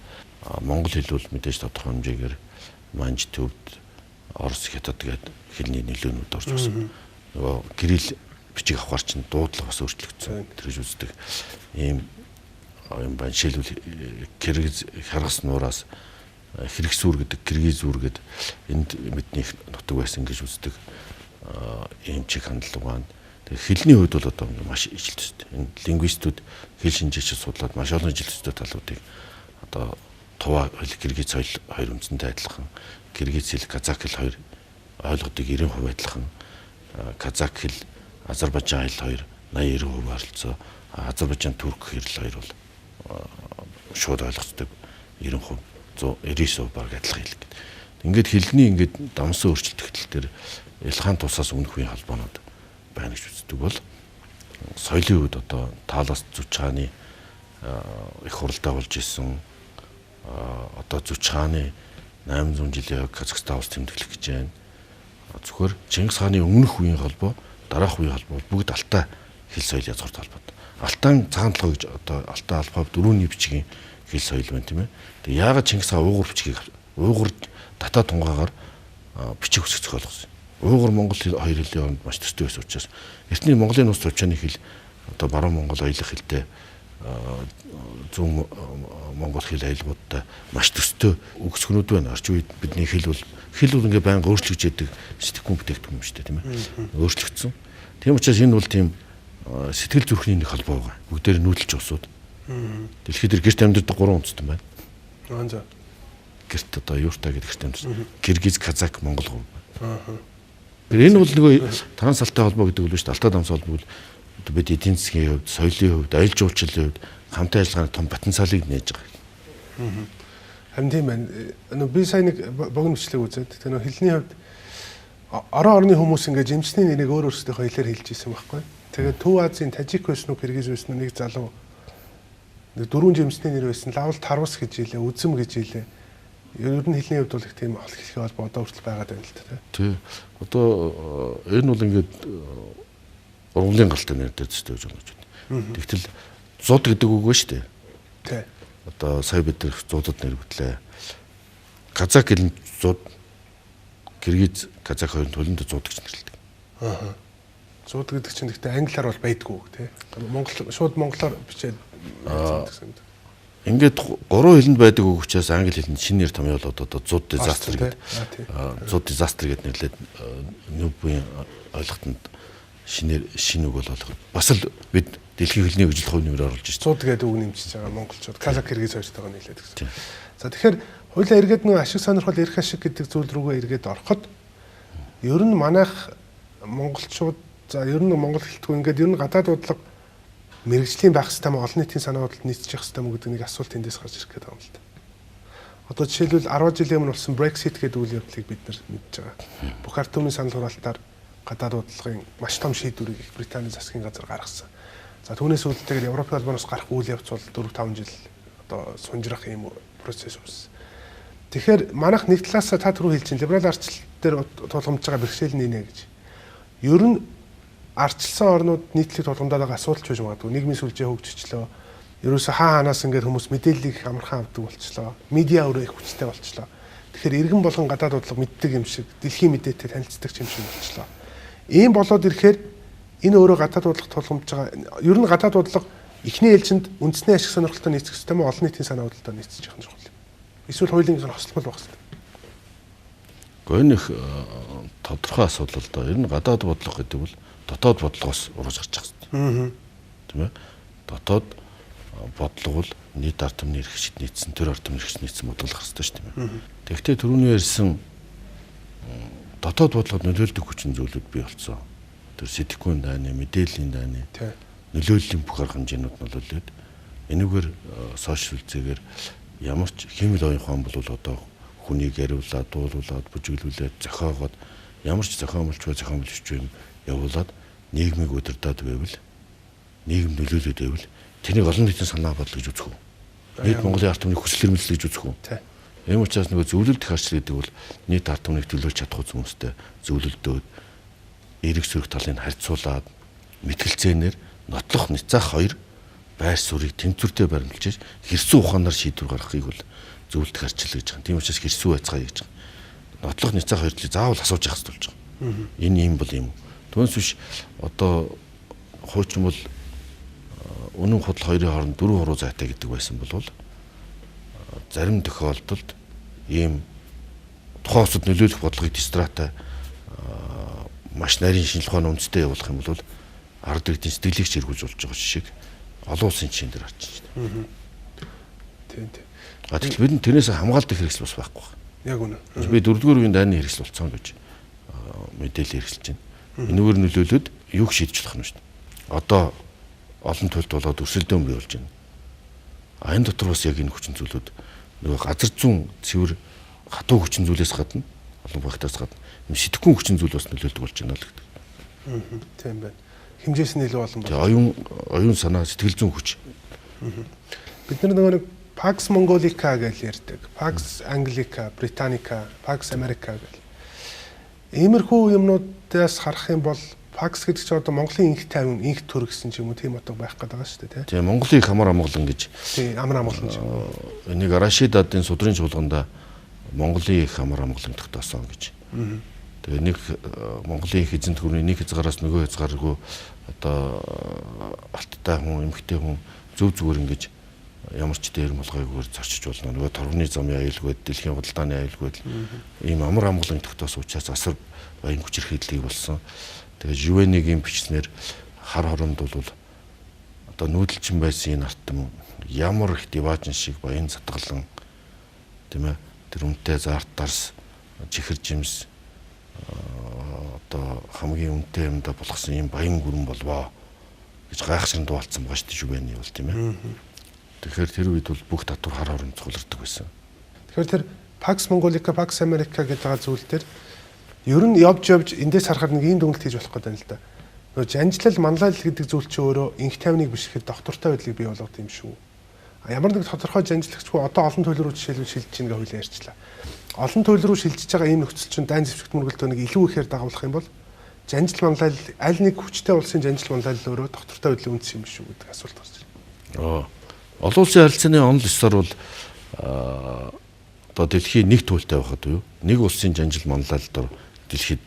Монгол хэл бол мэдээж тодорхой хэмжээгээр Манж, Төвд, Орос, Хятад гэдэг хэлний нөлөөнүүд орж ирсэн. Нөгөө кирилл бичиг авахар чинь дуудлага бас өөрчлөгдсөн. Тэр гэж үздэг. Ийм юм байна. Жишээлбэл Киргиз харгас нуураас хэрэгсүүр гэдэг киргизүүр гэдэг энд бидний нутаг байсан гэж үздэг. Ийм чиг хандлага байна. Тэгээ хэлний хувьд бол одоо маш ижил төстэй. Энэ лингвистүүд хэл шинжээчид судлаад маш олон ижил төстэй талуудыг одоо Тува хэл, киргиз соёл хоёр үндсэнтэй адилхан, киргиз хэл, казак хэл хоёр ойлгодог 90% адилхан, казак хэл, Азербайджан хэл хоёр 80 90% ойролцоо, Азербайджан турк хэл хоёр бол шууд ойлгоцдог 90%, 199% баг адилхан хэл гэдэг. Ингээд хэлний ингээд дамсан өөрчлөлт гэтэл тэр Илхан тусаас өмнөх үеийн холбоонууд байна гэж үздэг бол соёлын үед одоо таалаас Зүч хааны их хуралдаа болж исэн, одоо Зүч хааны 800 жилийн хувьд Казахстан улс тэмдэглэх гэж байна. Зөвхөн Чингис хааны өмнөх үеийн холбоо, дараах үеийн холбоо бүгд Алтай хэл соёл язгуурт холбоотой. Алтан цагаан толгой гэж одоо Алтай алфабет дөрөвний бичгийн хэл соёл байна, тийм ээ. Тэгээ яагаад Чингис хаан уйгур бичгийг уйгур татаа тунгаагаар бичиг үсэг зохиолгосон. Уйгур Монгол хоёр хэлний хооронд маш төстэй байсан учраас эртний Монголын нууц төвчний хэл одоо баруун Монгол аялах хэлтэй зүүн монгол хэл аялгуудтай маш төстэй үгсгнүүд байна. Орчин үед бидний хэл бол ингээ байнга өөрчлөгдөж яадаг сэтгэхүйн бүтээгдэхүүн юм шүү дээ, тийм ээ. Өөрчлөгдсөн. Тийм учраас энэ бол тийм сэтгэл зүрхний нэг холбоо байгаа. Бүгдээр нүүдэлж усууд. Дэлхийд дээр гэрт амьдардаг 3 үндэстэн байна. Аа за. Гэрт одоо юурта гэдэг гэрт амьдарсан. Киргиз, Казак, Монгол гурав. Аа. Энэ бол нөгөө трансалтай холбоо гэдэг үг шүү дээ. Алтай дамс холбоо бол бид эдийн засгийн хувьд, соёлын хувьд, аялал жуулчлалын хувьд хамтын ажиллагааны том потенциалыг нээж байгаа. Харин тийм байна. Нөө би сайн нэг богино бичлэг үзээд тэр нөө хэлний хувьд орон орны хүмүүс ингээд жимсний нэрийг өөр өөрсдийнхөө хэлээр хэлж ирсэн байхгүй. Тэгээд Төв Азийн тажик байсан уу, киргиз байсан уу нэг залуу нэг дөрвөн жимсний нэр байсан. Лавл тарвас гэж хэлээ, үзэм гэж хэлээ. Ер нь хэлний хувьд бол их тийм ол хэлхий холбоо одоо хүртэл байгаад байна л та, тий. Одоо энэ бол ингээд ургамлын галтай нэр дээр төстэй гэж ойлгож байна. Тэгтэл зуд гэдэг үг ба шүү дээ. Тий. Одоо сая бид нар зуудад нэрвэглээ. Казак хэлэнд зуд, киргиз, казак хоёрын төлөнд зуд гэж нэрлэдэг. Аа. Зуд гэдэг чинь гэхдээ англиар бол байдгүй тий. Монгол шууд монголоор бичээд гэсэн юм. Ингээд гурван хэлэнд байдаг үг учраас англи хэлэнд шинэ нэр томьёолоод одоо зуд дизастер гэдэг. Зуд дизастер гэдэг нэрлээд нүүбийн ойлголтод шинээр шинэ үг бол бас л бид дэлхийн хэлний хөгжил хувь нэмэр оруулж шээ. Зуд гэдэг үг нэмчихэж байгаа монголчууд казак киргиз хоёртойгоо нийлээд гэсэн. За тэгэхээр хоёулаа эргээд нөгөө ашиг сонирхол, эрх ашиг гэдэг зүйл рүүгээ эргээд ороход ер нь манайх монголчууд за ер нь монгол хэлтгүй ингээд ер нь гадаад бодлого мэрэгжлийн байх хэрэгтэй мó олон нийтийн санаа бодолд нийцчих хэрэгтэй мó гэдэг нэг асуулт эндээс гарч ирэх гээд байгаа юм л та. Одоо жишээлбэл 10 жилийн өмнө болсон Brexit гэдэг үйл явдлыг бид нар мэдж байгаа. Бүх ард түмний санал хураалтаар гадаад бодлогын маш том шийдвэрийг Их Британий засгийн газар гаргасан. За түүнээс үүдэлтэйгээр Европын холбооноос гарах үйл явц бол 4-5 жил одоо сунжрах ийм процесс үүссэн. Тэгэхээр манайх нэг талаасаа та түрүү хэлж чинь либерал ардчлал дээр тулгамдж байгаа бэрхшээл нь инэ гэж. Ер нь ардчилсан орнууд нийтлэг тулгамдаад байгаа асуудал ч байж магадгүй. Нийгмийн сүлжээ хөгжичлөө. Ерөөсө хаа хаанаас ингээд хүмүүс мэдээллийг их амархан авдаг болчлоо. Медиа өөрөө их хүчтэй болчлоо. Тэгэхээр иргэн болгон гадаад бодлого мэддэг юм шиг, дэлхийн мэдээтэй танилцдаг юм шиг болчлоо. Ийм болоод ирэхээр энэ өөрөө гадаад бодлого тулгамдж байгаа. Ер нь гадаад бодлого эхний ээлжинд үндэсний ашиг сонирхолтой нийцэх ёстой мөн олон нийтийн санаа бодолтой нийцэж явах нь чухал юм. Эсвэл хоёулынх нь хосломол байх ёстой. Гэхдээ энэ их тодорхой асуудал л доо. Ер нь гадаад бодлого гэдэг бол дотоод бодлогоос ургаж гарч байгаа хэрэгтэй. Тийм ээ. Дотоод бодлого бол нийт ард түмний эрх ашигт нийцсэн, төр ард түмний эрх ашигт нийцсэн бодлого гарах ёстой шүү дээ. Тэгэхдээ түрүүний ярьсан дотоод бодлогод нөлөөлдөг хүчин зүйлүүд бий болсон. Тэр сэтгэхүйн дайны, мэдээллийн дайны, нөлөөллийн бүх арга хэмжээнүүд нөлөөлөд энүүгээр сошиал сүлжээгээр ямар ч хиймэл оюун ухаан бол одоо хүнийг яриулаад, дуулуулаад, бүжиглүүлээд, зохиогоод ямар ч зохиомлч бай, зохиомлч юм явуулаад нийгмийг удирдаад байвал, нийгэм нөлөөлөд байвал тэрнийг олон нийтийн санаа бодол гэж үзэх үү? Нийт Монголын ард түмний хүсэл эрмэлзэл гэж үзэх үү? Ийм учраас нөгөө зөвлөлт харчлал гэдэг бол нийт ард түмнийг төлөөлж чадах хүмүүстэй зөвлөлдөөд эерэг сөрөг талыг харьцуулаад мэтгэлцээнээр нотлох ницаах хоёр байр суурийг тэнцвэртэй баримталж хэрсүү ухаанаар шийдвэр гаргахыг бол зөвлөлт харчлал гэж байгаа. Тийм учраас хэрсүү байцгаая гэж байгаа. Нотлох ницаах хоёр талыг заавал асууж явах хэрэгтэй болж байгаа. Энэ юм бол юм. Түүнээс биш одоо хуучин бол үнэн худал хоёрын хооронд 4 хуруу зайтай гэдэг байсан бол зарим тохиолдолд ийм тухайн улсад нөлөөлөх бодлогыг дистратай маш нарийн шинжилгээ ухааны үндэстэй явуулах юм бол ард иргэдийн сэтгэлийг чиргүүлж болж байгаа жишээг олон улсын жишээн дээр харж байна. Тийм тийм. А тэгэхээр бид тэрнээс хамгаалдаг хэрэгсэл бас байхгүй байна. Яг үнэ. Би дөрөвдүгээр үеийн дайны хэрэгсэл болсон гэж мэдээлэл хэрэгсэлж байна. Энүүгээр нөлөөлөд юг шийдэж болох юм шүү дээ. Одоо олон төлд болоод өрсөлдөөн бий болж байна. А энэ дотор бас яг энэ хүчин зүйлүүд нөгөө газар зүүн цэвэр хатуу хүчин зүйлээс гадна олон багтаас гадна сэтгэхүйн хүчин зүйл бас нөлөөлдөг болж байна л гэдэг. Тийм байна. Хэмжээс нь илүү олон байна. Оюун санаа, сэтгэл зүйн хүч. Бид нар нөгөө нэг Pax Mongolica гэж ярьдаг. Pax Anglica, Britannica, Pax America гэл. Иймэрхүү юмнуудаас харах юм бол Pax гэдэг чинь одоо Монголын инх тайван, инх төр гэсэн ч юм уу тийм утга байх гэдэг байгаа шүү дээ, тийм. Монголын их амар амгалан гэж. Тийм, амар амгалан ч юм уу. Энийг Рашид адын судрын чуулганда Монголын их амар амгалан тогтоосон гэж. Тэгээ нэг Монголын их эзэнт гүрний нэг хязгаараас нөгөө хязгааргүй одоо алттай хүн, эмэгтэй хүн зөв зүгээр ингэж ямар ч дээр молгойгүйгээр зорчиж болно. Нөгөө торгоны замын аюулгүй, дэлхийн худалдааны аюулгүй ийм амар амгалан тогтоосон учраас асар баян хүчирхийллийг болсон. Тэгээ Жювенийг юм бичснээр хар хоромд бол одоо нүүдэлчин байсан энэ артам ямар их диваажин шиг баян задгалан, тийм ээ, тэр үнэтэй зарт дарс чихэр жимс одоо хамгийн үнэтэй юмдаа болгосон ийм баян гүрэн болвоо гэж гайхшран дуулсан байгаа шүү дээ Жювений бол, тийм ээ. Тэгэхээр тэр үед бол бүх татвар хар хором цуглардаг байсан. Тэгэхээр тэр Pax Mongolica, Pax America гэдэг байгаа зүйл дээр ер нь явж явж эндээс харахаар нэг ийм дүгнэлт хийж болох гэдэг юм л да. Нөгөө жанжлал, манлайлал гэдэг зүйл чинь өөрөө инх тайвныг биш ихэд доктортой байдлыг бий болгох юм шүү. А ямар нэг тодорхой жанжлагчгүй одоо олон туйл руу жишээлбэл шилжиж чинь гэж хоёлаа ярьчлаа. Олон туйл руу шилжиж байгаа ийм нөхцөл чинь дайн зэвсэгт мөргөлдөө нэг илүү ихээр дагуулах юм бол жанжил манлайлал аль нэг хүчтэй улсын жанжил манлайлал өөрөө доктортой байдлын үндэс юм шүү гэдэг асуулт гарч байна. Олон улсын харилцааны онол ёсоор бол одоо дэлхийн нэг туйлтай байхад юу? Нэг улсын жанжил манлайлал дор дэлхийд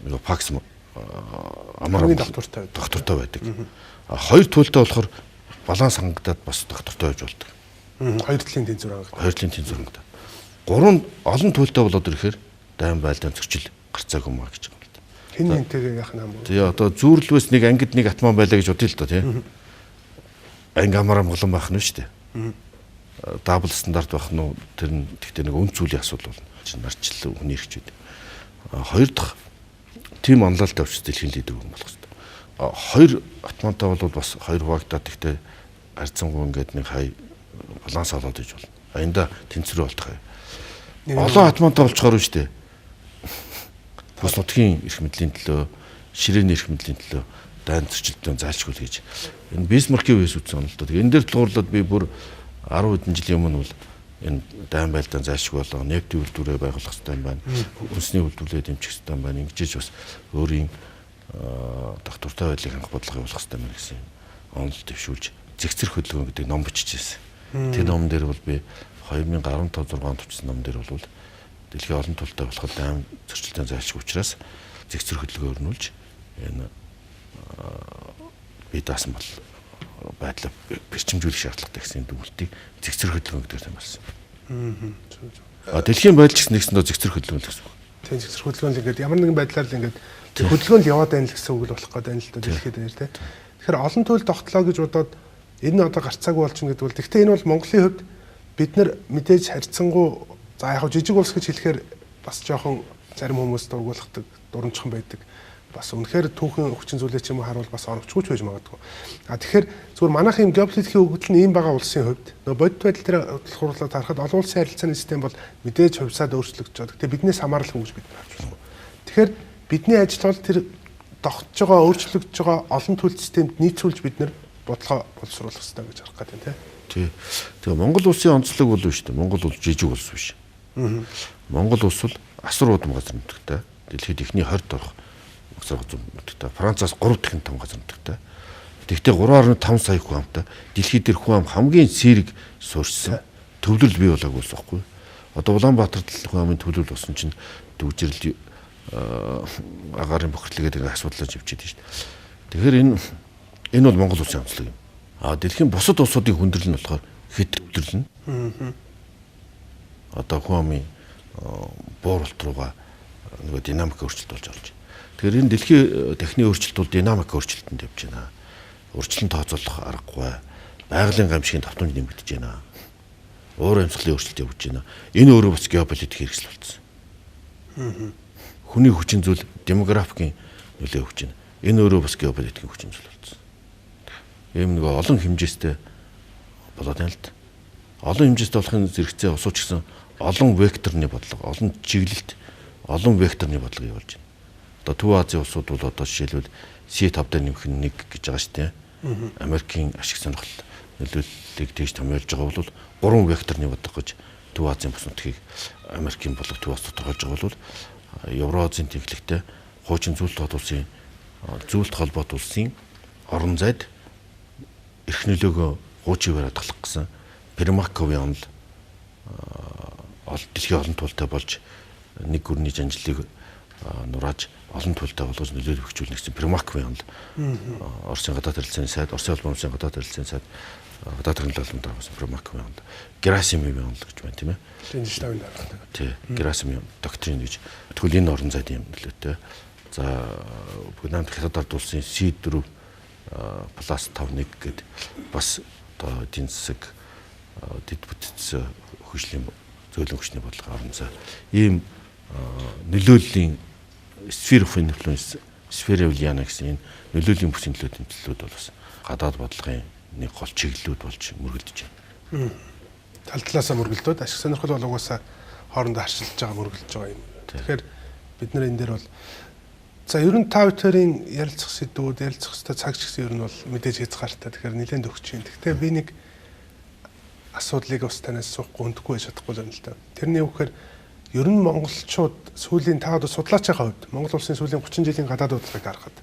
нэг Pax амар доктортой доктортой байдаг. Хоёр туйлтай болохоор баланс хангагдаад бас доктортой байж болдог. Хоёр талын тэнцвэр хангагдаад. Хоёр талын тэнцвэр хангагдаад. Гурван олон туйлтай болоод ирэхээр дайн байлдаан зөрчил гарцаагүй маа гэж байгаа юм л да. Хэн хэнтэйгээ яах нь хамаагүй. Тэгээ одоо зүүрлвээс нэг ангид нэг атман байлаа гэж бодъё л доо, тийм. Анги амар амгалан байх нь шүү дээ. Дабл стандарт байх нь уу, тэр нь тэгтээ нэг үн зүйлийн асуудал болно. Нарчлал хүний эрхч байдаг. Хоёр дахь тийм онлоолтой учраас дэлхийн лидер хүн болох хэрэгтэй. Хоёр атмантай бол бас хоёр хуваагдаад тэгтээ харьцангуй ингээд нэг хай баланс олоод иж болно. Аянда тэнцвэр болдох хай. Олон атмантай болчоор шүү дээ. Бус нутгийн эрх мэдлийн төлөө, ширээний эрх мэдлийн төлөө дайн зөрчилдөөн зайлшгүй л гэж. Энэ Бисмаркийн үеэс үтсэн онол доо. Тэгээ энэ дээр тулгуурлаад би бүр 10 хэдэн жилийн өмнө бол энэ дайн байлдаан зайлшгүй болоо, нефтийн үйлдвэрээ байгуулах хэрэгтэй юм байна. Үндэсний үйлдвэрлэлээ дэмжих хэрэгтэй юм байна. Ингэж бас өөрийн доктортой байдлыг хангах бодлого явуулах хэрэгтэй юм гэсэн онол дэвшүүлж зэгцэр хөдөлгөөн гэдэг ном бичижсэн. Тэр ном дээр бол би 2015 6 онд бичсэн ном дээр бол дэлхийн олон тултай болоход дайн зөрчилдөөн зайлшгүй учраас зэгцэр хөдөлгөөн өрнүүлж энэ бие даасан бол байдлаа бэрчимжүүлэх шаардлагатай гэсэн дүгнэлтийг зэгцэр хөдөлгөөн гэдгээр тэмдэглэсэн. Дэлхийн байдал ч гэсэн нэгсэндээ зэгцэр хөдөлгөөн л гэсэн үг. Тийм, зэгцэр хөдөлгөөн л ингээд ямар нэгэн байдлаар л ингээд хөдөлгөөн л яваад байна л гэсэн үг л болох гэдэг юм л да дэлхийд дээр тий. Тэгэхээр олон туйл тогтлоо гэж бодоод энэ нь одоо гарцаагүй болчихно гэдэг бол гэхдээ энэ бол Монголын хувьд бид нар мэдээж харьцангуй за яг жижиг улс гэж хэлэхээр бас жоохон зарим хүмүүс дургуулгадаг, дурамчхан байдаг. Бас үнэхээр түүхэн хүчин зүйлээ ч юм уу харуул бас оновчгүй ч байж магадгүй. А тэгэхээр зүгээр манайх юм геополитикийн өгөгдөл нь ийм байгаа улсын хувьд нөгөө бодит байдал дээр хурлаад харахад олон улсын харилцааны систем бол мэдээж хувьсаад өөрчлөгдөж байгаа. Гэхдээ биднээс хамааралгүй гэж бид харж байна. Тэгэхээр бидний ажил бол тэр тогтж байгаа, өөрчлөгдөж байгаа олон төлөлт системд нийцүүлж бид нэр бодлогоо боловсруулах хэрэгтэй гэж харах гэдэг тийм. Тий. Тэгээ Монгол улсын онцлог бол биш үү? Монгол улс жижиг улс биш. Монгол улс бол асар удам газар нутагтай. Дэлхийд эхний 20-д орох газар нутагтай. Францаас 3 дахин том газар нутагтай. Тэгвэл 3.5 сая хүн амтай. Дэлхийд дээр хүн ам хамгийн сэрэг суурьсан төвлөрөл бий болоогүй ус байхгүй. Одоо Улаанбаатарт хүн амын төвлөрөл болсон чинь дүүжирэл агаарын бохирдол гэдэг асуудлаа живчээд байна шүү дээ. Тэгэхээр энэ бол Монгол улсын онцлог юм. А дэлхийн бусад улсуудын хүндрэл нь болохоор хэд төвлөрлөнө. Одоо хүн амын бууралт руугаа нөгөө динамик өөрчлөлт болж орж. Тэгэхээр энэ дэлхийн техникийн өөрчлөлт бол динамик өөрчлөлтөнд явж байна. Урьдчилан тооцоолох аргагүй. Байгалийн гамшигын давтамж нэмэгдэж байна. Уур амьсгалын өөрчлөлт явж байна. Энэ өөрөө бас геополитик хэрэгсэл болсон. Хүний хүчин зүйл демографикийн нөлөө өгч байна. Энэ өөрөө бас геополитикийн хүчин зүйл болсон. Ийм нөгөө олон хэмжээстэй болоод байна л да. Олон хэмжээстэй болохын зэрэгцээ усууч гэсэн олон векторны бодлого, олон чиглэлт, олон векторны бодлого явуулж байна. Одоо Төв Азийн улсууд бол одоо жишээлбэл C5 дээр нэмэх нь 1 гэж байгаа шүү дээ. Америкийн ашиг сонирхол нөлөөллийг тэгж томьёолж байгаа бол 3 векторны бодлого гэж Төв Азийн бүс нутгийг Америкийн бодлого Төв Аз тодорхойлж байгаа бол Евроазийн тэнхлэгтэй хуучин зүйлт холбоот улсын орон зайд эрх нөлөөгөө хуучин үеэр хадгалах гэсэн Примаковын онол дэлхийн олон туултай болж нэг гүрний жанжлыг нурааж олон туултай болгож нөлөөлөл хөгжүүлнэ гэсэн Примаковын онол Оросын гадаад харилцааны сайд, Оросын холбоон улсын гадаад харилцааны сайд, гадаад харилцааны албан дарга Примаковын онол, Герасимовын онол гэж байна, тийм ээ. Шинжлэх дарга. Тий, Герасимов доктрин гэж. Тэгвэл энэ орон зайд юм нөлөөтэй. За, Бүгд Хятад ард улсын C4 плюс 5.1 гээд бас одоо эдийн засаг дэд бүтц хөгжлийн зөөлөн хүчний бодлого орон зай. Ийм нөлөөллийн sphere of influence, sphere of влияние гэсэн энэ нөлөөллийн бүсийн төлөө тэмцлүүд бол бас гадаад бодлогын нэг гол чиглэлүүд болж мөргөлдөж байна. Тал талаасаа мөргөлдөөд ашиг сонирхол бол угаасаа хоорондоо харшилж байгаа, мөргөлдөж байгаа юм. Тэгэхээр бид нар энэ дээр бол за ер нь та бүхэн ярилцах сэдвүүд, ярилцах хэвээр цаг ч гэсэн ер нь бол мэдээж хязгаартай. Тэгэхээр нэлээд өгч юм. Гэхдээ би нэг асуудлыг бас танаас суухгүй өндөхгүй байж чадахгүй юм л да. Тэрний үгээр ер нь монголчууд сүүлийн та одоо судлаачийн хувьд Монгол улсын сүүлийн 30 жилийн гадаад бодлогыг харахад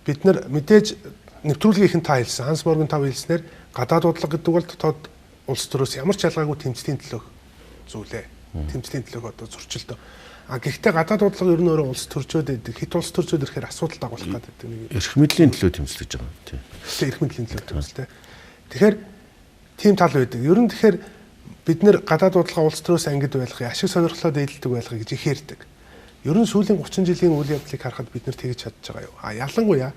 бид нар мэдээж нэвтрүүлгийнхэн та хэлсэн, Ханс Моргентау хэлснээр гадаад бодлого гэдэг бол дотоод улс төрөөс ямар ч ялгаагүй тэмцлийн төлөөх зүйлээ. Тэмцлийн төлөөх одоо зөрчилдөө. А гэхдээ гадаад бодлого ер нь өөрөө улс төрчөөд байдаг. Хэд улс төрчөөд ирэхээр асуудал дагуулах гэдэг нэг эрх мэдлийн төлөө тэмцлэж байгаа. Тийм. Эрх мэдлийн төлөө тэмцэлтэй. Тэгэхээр тийм тал байдаг. Ер нь тэгэхээр бид нэр гадаад бодлогоо улс төрөөс ангид байлгах, ашиг сонирхлоо дээдэлдэг байлгах гэж их ярьдаг. Ер нь сүүлийн 30 жилийн үйл явдлыг харахад бид нэр тэгж чадж байгаа юу? А ялангуяа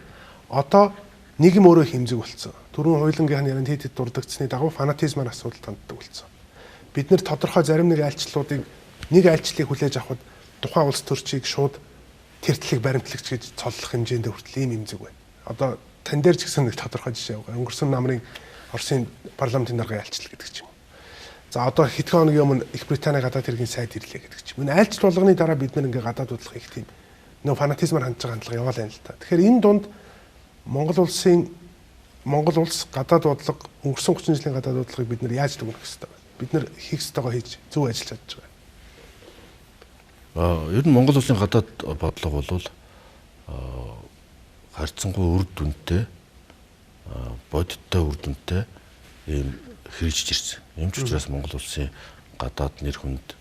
одоо нийгэм өөрөө хэмзэг болсон. Түрүүн хоёулангийнх нь ярианд хэд хэд дурддагцсны дагуу фанатизмаар асуудал ханддаг болсон. Бид нэр тодорхой зарим нэг айлчлалуудыг нэг айлчлалыг хүлээж авахд тухайн улс төрчийг шууд тэр талыг баримтлагч гэж цоллох хэмжээндээ хүртэл ийм эмзэг байна. Одоо тань дээр ч гэсэн нэг тодорхой жишээ байгаа. Өнгөрсөн намрын Оросын парламентын даргын айлчлал гэдэг ч юм. За одоо хэдхэн хоногийн өмнө Их Британий гадаад хэргийн сайд ирлээ гэдэг ч юм. Энэ айлчлал болгоны дараа бид нар ингээ гадаад бодлого их тийм нөө фанатизмаар хандж байгаа хандлага яваал байна л та. Тэгэхээр энэ дунд Монгол улс гадаад бодлого өнгөрсөн 30 жилийн гадаад бодлогыг бид нар яаж дүгнэх ёстой вэ? Бид нар хийх ёстойгоо хийж зөв ажиллаж чадж байгаа. Ер нь Монгол улсын гадаад бодлого бол харьцангуй үр дүнтэй, бодиттой үр дүнтэй ийм хэрэгжиж ирсэн. Ийм ч учраас Монгол улсын гадаад нэр хүнд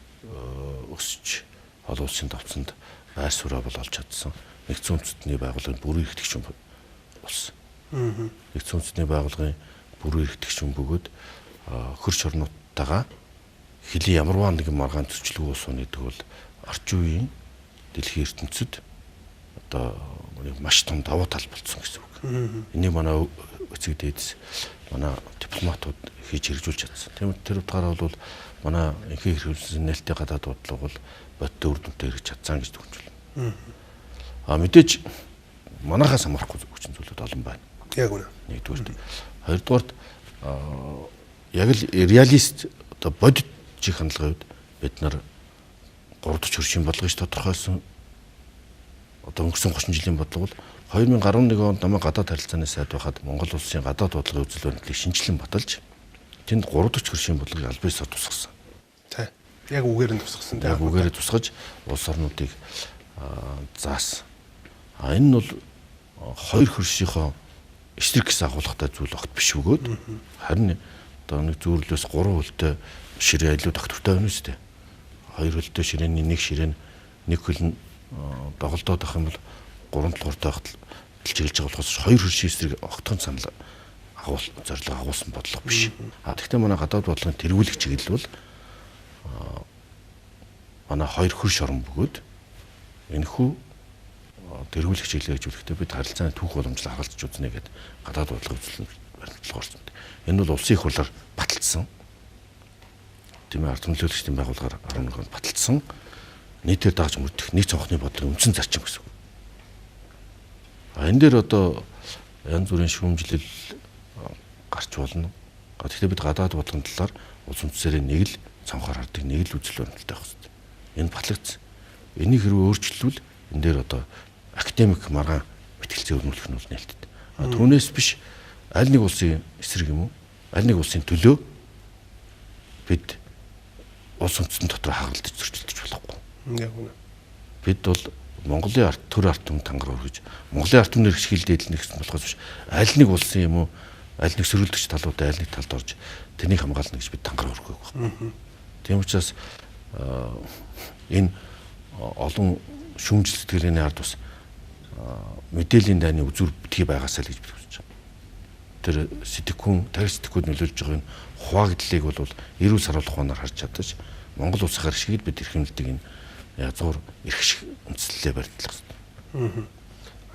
өсөж, олон улсын давцанд байр сууриа бол олж чадсан. Нэгдсэн үндэстний байгууллагын бүрэн эрхтгч улс. Нэгдсэн үндэстний байгууллагын бүрэн эрхтгч бөгөөд хөрш орнуудтайгаа хөлийн ямарваа нэгэн маргаан зөрчилгүй улс уу гэдэг бол орчин үеийн дэлхийн ертөнцид одоо маш том давуу тал болцсон гэсэн үг. Энийг манай эцэг дээдэс манай дипломатууд хийж хэрэгжүүлж чадсан. Тийм тэр утгаараа бол манай инхээ хэрэгжүүлсэн нээлттэй гадаад бодлого бол бодиттой үр дүнтэй хэрэгж чадсан гэж дүгнж байна. А мэдээж манайхаас хамаарахгүй хүчин зүйлүүд олон байна. Яг үнэ. Нэгдүгээрт. Хоёрдугаарт яг л реалист одоо бодит чих хандлагын хувьд бид нар 3 дахь хөршийн бодлогыг тодорхойлсон. Одоо өнгөрсөн 30 жилийн бодлого бол 2011 онд намайг гадаад харилцааны сайд байхад Монгол улсын гадаад бодлогын үзэл баримтлалыг шинжилэн баталж тэнд 3 дахь хөршийн бодлогыг аль биесээр тусгасан. Тэ. Яг үгээр нь тусгасан. Яг үгээрээ тусгаж улс орнуудыг заасан. А энэ нь бол хоёр хөршийнхөө эсрэг гэсэн агуулгатай зүйл огт биш бөгөөд харин одоо нэг зүүрлээс 3 хөлтэй ширээ илүү тогтвортой байна шүү дээ. Хоёр хөлтэй ширээний нэг ширээ нь нэг хөл нь доголдоод авах юм бол 3 талууртай байхад чиглэж байгаа болохоос хоёр хөршийн эсрэг огтхон санал агуул зорилго агуулсан бодлого биш. А тэгвэл манай гадаад бодлогын тэргүүлэх чиглэл бол манай хоёр хөрш орон бөгөөд энэхүү тэргүүлэх чиглэл гэж хэлэхдээ бид харилцааны түүх боломжлол харгалзаж үзнэ гэдэг гадаад бодлого үзэл баримтлал орсон. Энэ бол улсын их хурлаар баталдсан. Тийм ээ, ард түмэн байгууллагаар 11 онд баталдсан. Нийтээр дагаж мөрдөх нэг цонхны бодлогын үндсэн зарчим гэсэн үг. А энэ дээр одоо янз бүрийн шүүмжлэл гарч болно. Гэхдээ бид гадаад бодлогын талаар улс үндэсээрээ нэг л цонхоор хардаг, нэг л үзэл баримталтай байх хэрэгтэй. Энэ батлагдсан. Энийг хэрвээ өөрчлөлвөл энэ дээр одоо академик маргаан мэтгэлцээ өрнүүлэх нь бол нээлттэй. А түүнээс биш аль нэг улсын эсрэг юм уу? Аль нэг улсын төлөө бид улс үндэстэн дотор хагалдаж зөрчилдөж болохгүй. Яг үнэ. Бид бол Монголын ард төр ард түмэн тангаар өргөж Монголын ард түмнэр хишгэл дээдлэнэ гэсэн болохоос биш аль нэг улсын юм уу аль нэг сөрүүлдэгч талуудаа аль нэг талд орж тэрнийг хамгаална гэж бид тангаар өргөх байхгүй. Тийм учраас энэ олон шүүмжил сэтгэлгээний ард бас мэдээллийн дайны үзүүр битгий байгаасаа л гэж бид хүсэж байгаа. Тэр сэтгэхүйн тарих сэтгэхүйд нөлөөлж байгаа энэ хуваагдлыг бол эрүүл саруулах ухаанаар харж чадаж Монгол улсын ашигт бид эрхэмлдэг энэ язгуур эрх шиг үндслэлээ баримтлах хэрэгтэй.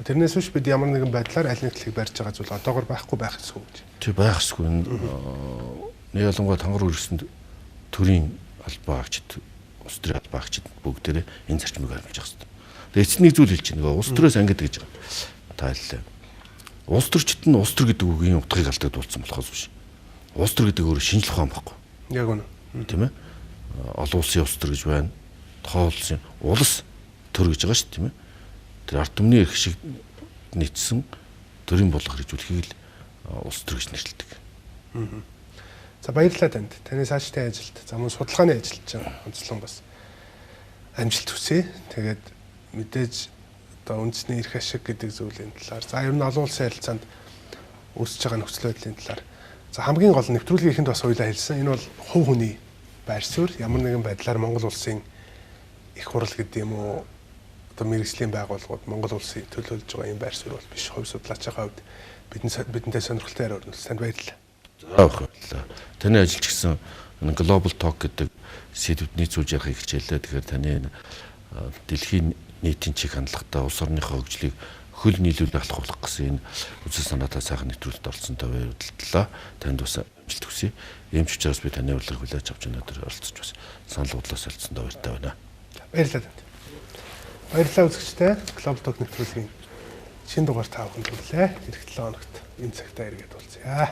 Тэрнээс биш бид ямар нэгэн байдлаар аль нэг талыг барьж байгаа зүйл одоогор байхгүй байх ёсгүй гэж. Тэг байх ёсгүй. Нэг ялангуяа тангар үргэсэнд төрийн албаа агчид, улс төрийн албаа агчид бүгдээрээ энэ зарчмыг баримтлах хэрэгтэй. Тэгээ эцэст нэг зүйл хэлж байна. Нөгөө улс төрөөс ангид гэж байгаа. Та хэллээ. Улс төрчид нь улс төр гэдэг үгийн утгыг алдагдуулсан болохоос биш. Улс төр гэдэг өөрөө шинжлэх ухаан байхгүй. Яг үнэ. Тийм ээ. Олон улсын улс төр гэж байна. Тухайн улсын улс төр гэж байгаа шүү дээ, тийм ээ. Тэр ард түмний эрх шиг нийцсэн төрийн бодлого хэрэгжүүлэхийг л улс төр гэж нэрлэдэг. За баярлалаа танд. Таны цаашдын ажилд, за мөн судалгааны ажилд чинь онцлон бас амжилт хүсье. Тэгээд мэдээж одоо үндэсний эрх ашиг гэдэг зүйлийн талаар, за ер нь олон улсын харилцаанд үүсэж байгаа нөхцөл байдлын талаар, за хамгийн гол нь нэвтрүүлгийн эхэнд бас хоёулаа хэлсэн. Энэ бол хувь хүний байр суурь, ямар нэгэн байдлаар Монгол улсын их хурал гэдэг юм уу одоо мэргэжлийн байгууллагууд Монгол улсыг төлөөлж байгаа юм байр суурь бол биш. Хувь судлаачийн хувьд бидэнтэй сонирхолтой яриа өрнөлсөн. Танд баярлалаа. За баярлалаа. Таны ажилч гэсэн Global Talk гэдэг сэдвд нийцүүлж ярихыг хичээлээ. Тэгэхээр таны дэлхийн нийтийн чиг хандлагатай улс орныхоо хөгжлийг хөл нийлүүлэх алхуулах гэсэн энэ үзэл санаатай сайхан нэвтрүүлэлт оролцсонтой баярлалаа. Танд бас амжилт хүсье. Ийм ч учраас би таны урилгыг хүлээж авч өнөөдөр оролцож бас санал бодлоо солилцсондоо баяртай байна. Баярлалаа танд. Баярлалаа үзэгчдээ. Global Talk нэвтрүүлгийн шинэ дугаар та бүхэнд хүрлээ. Ирэх 7 хоногт энэ цагтаа эргээд уулзъя.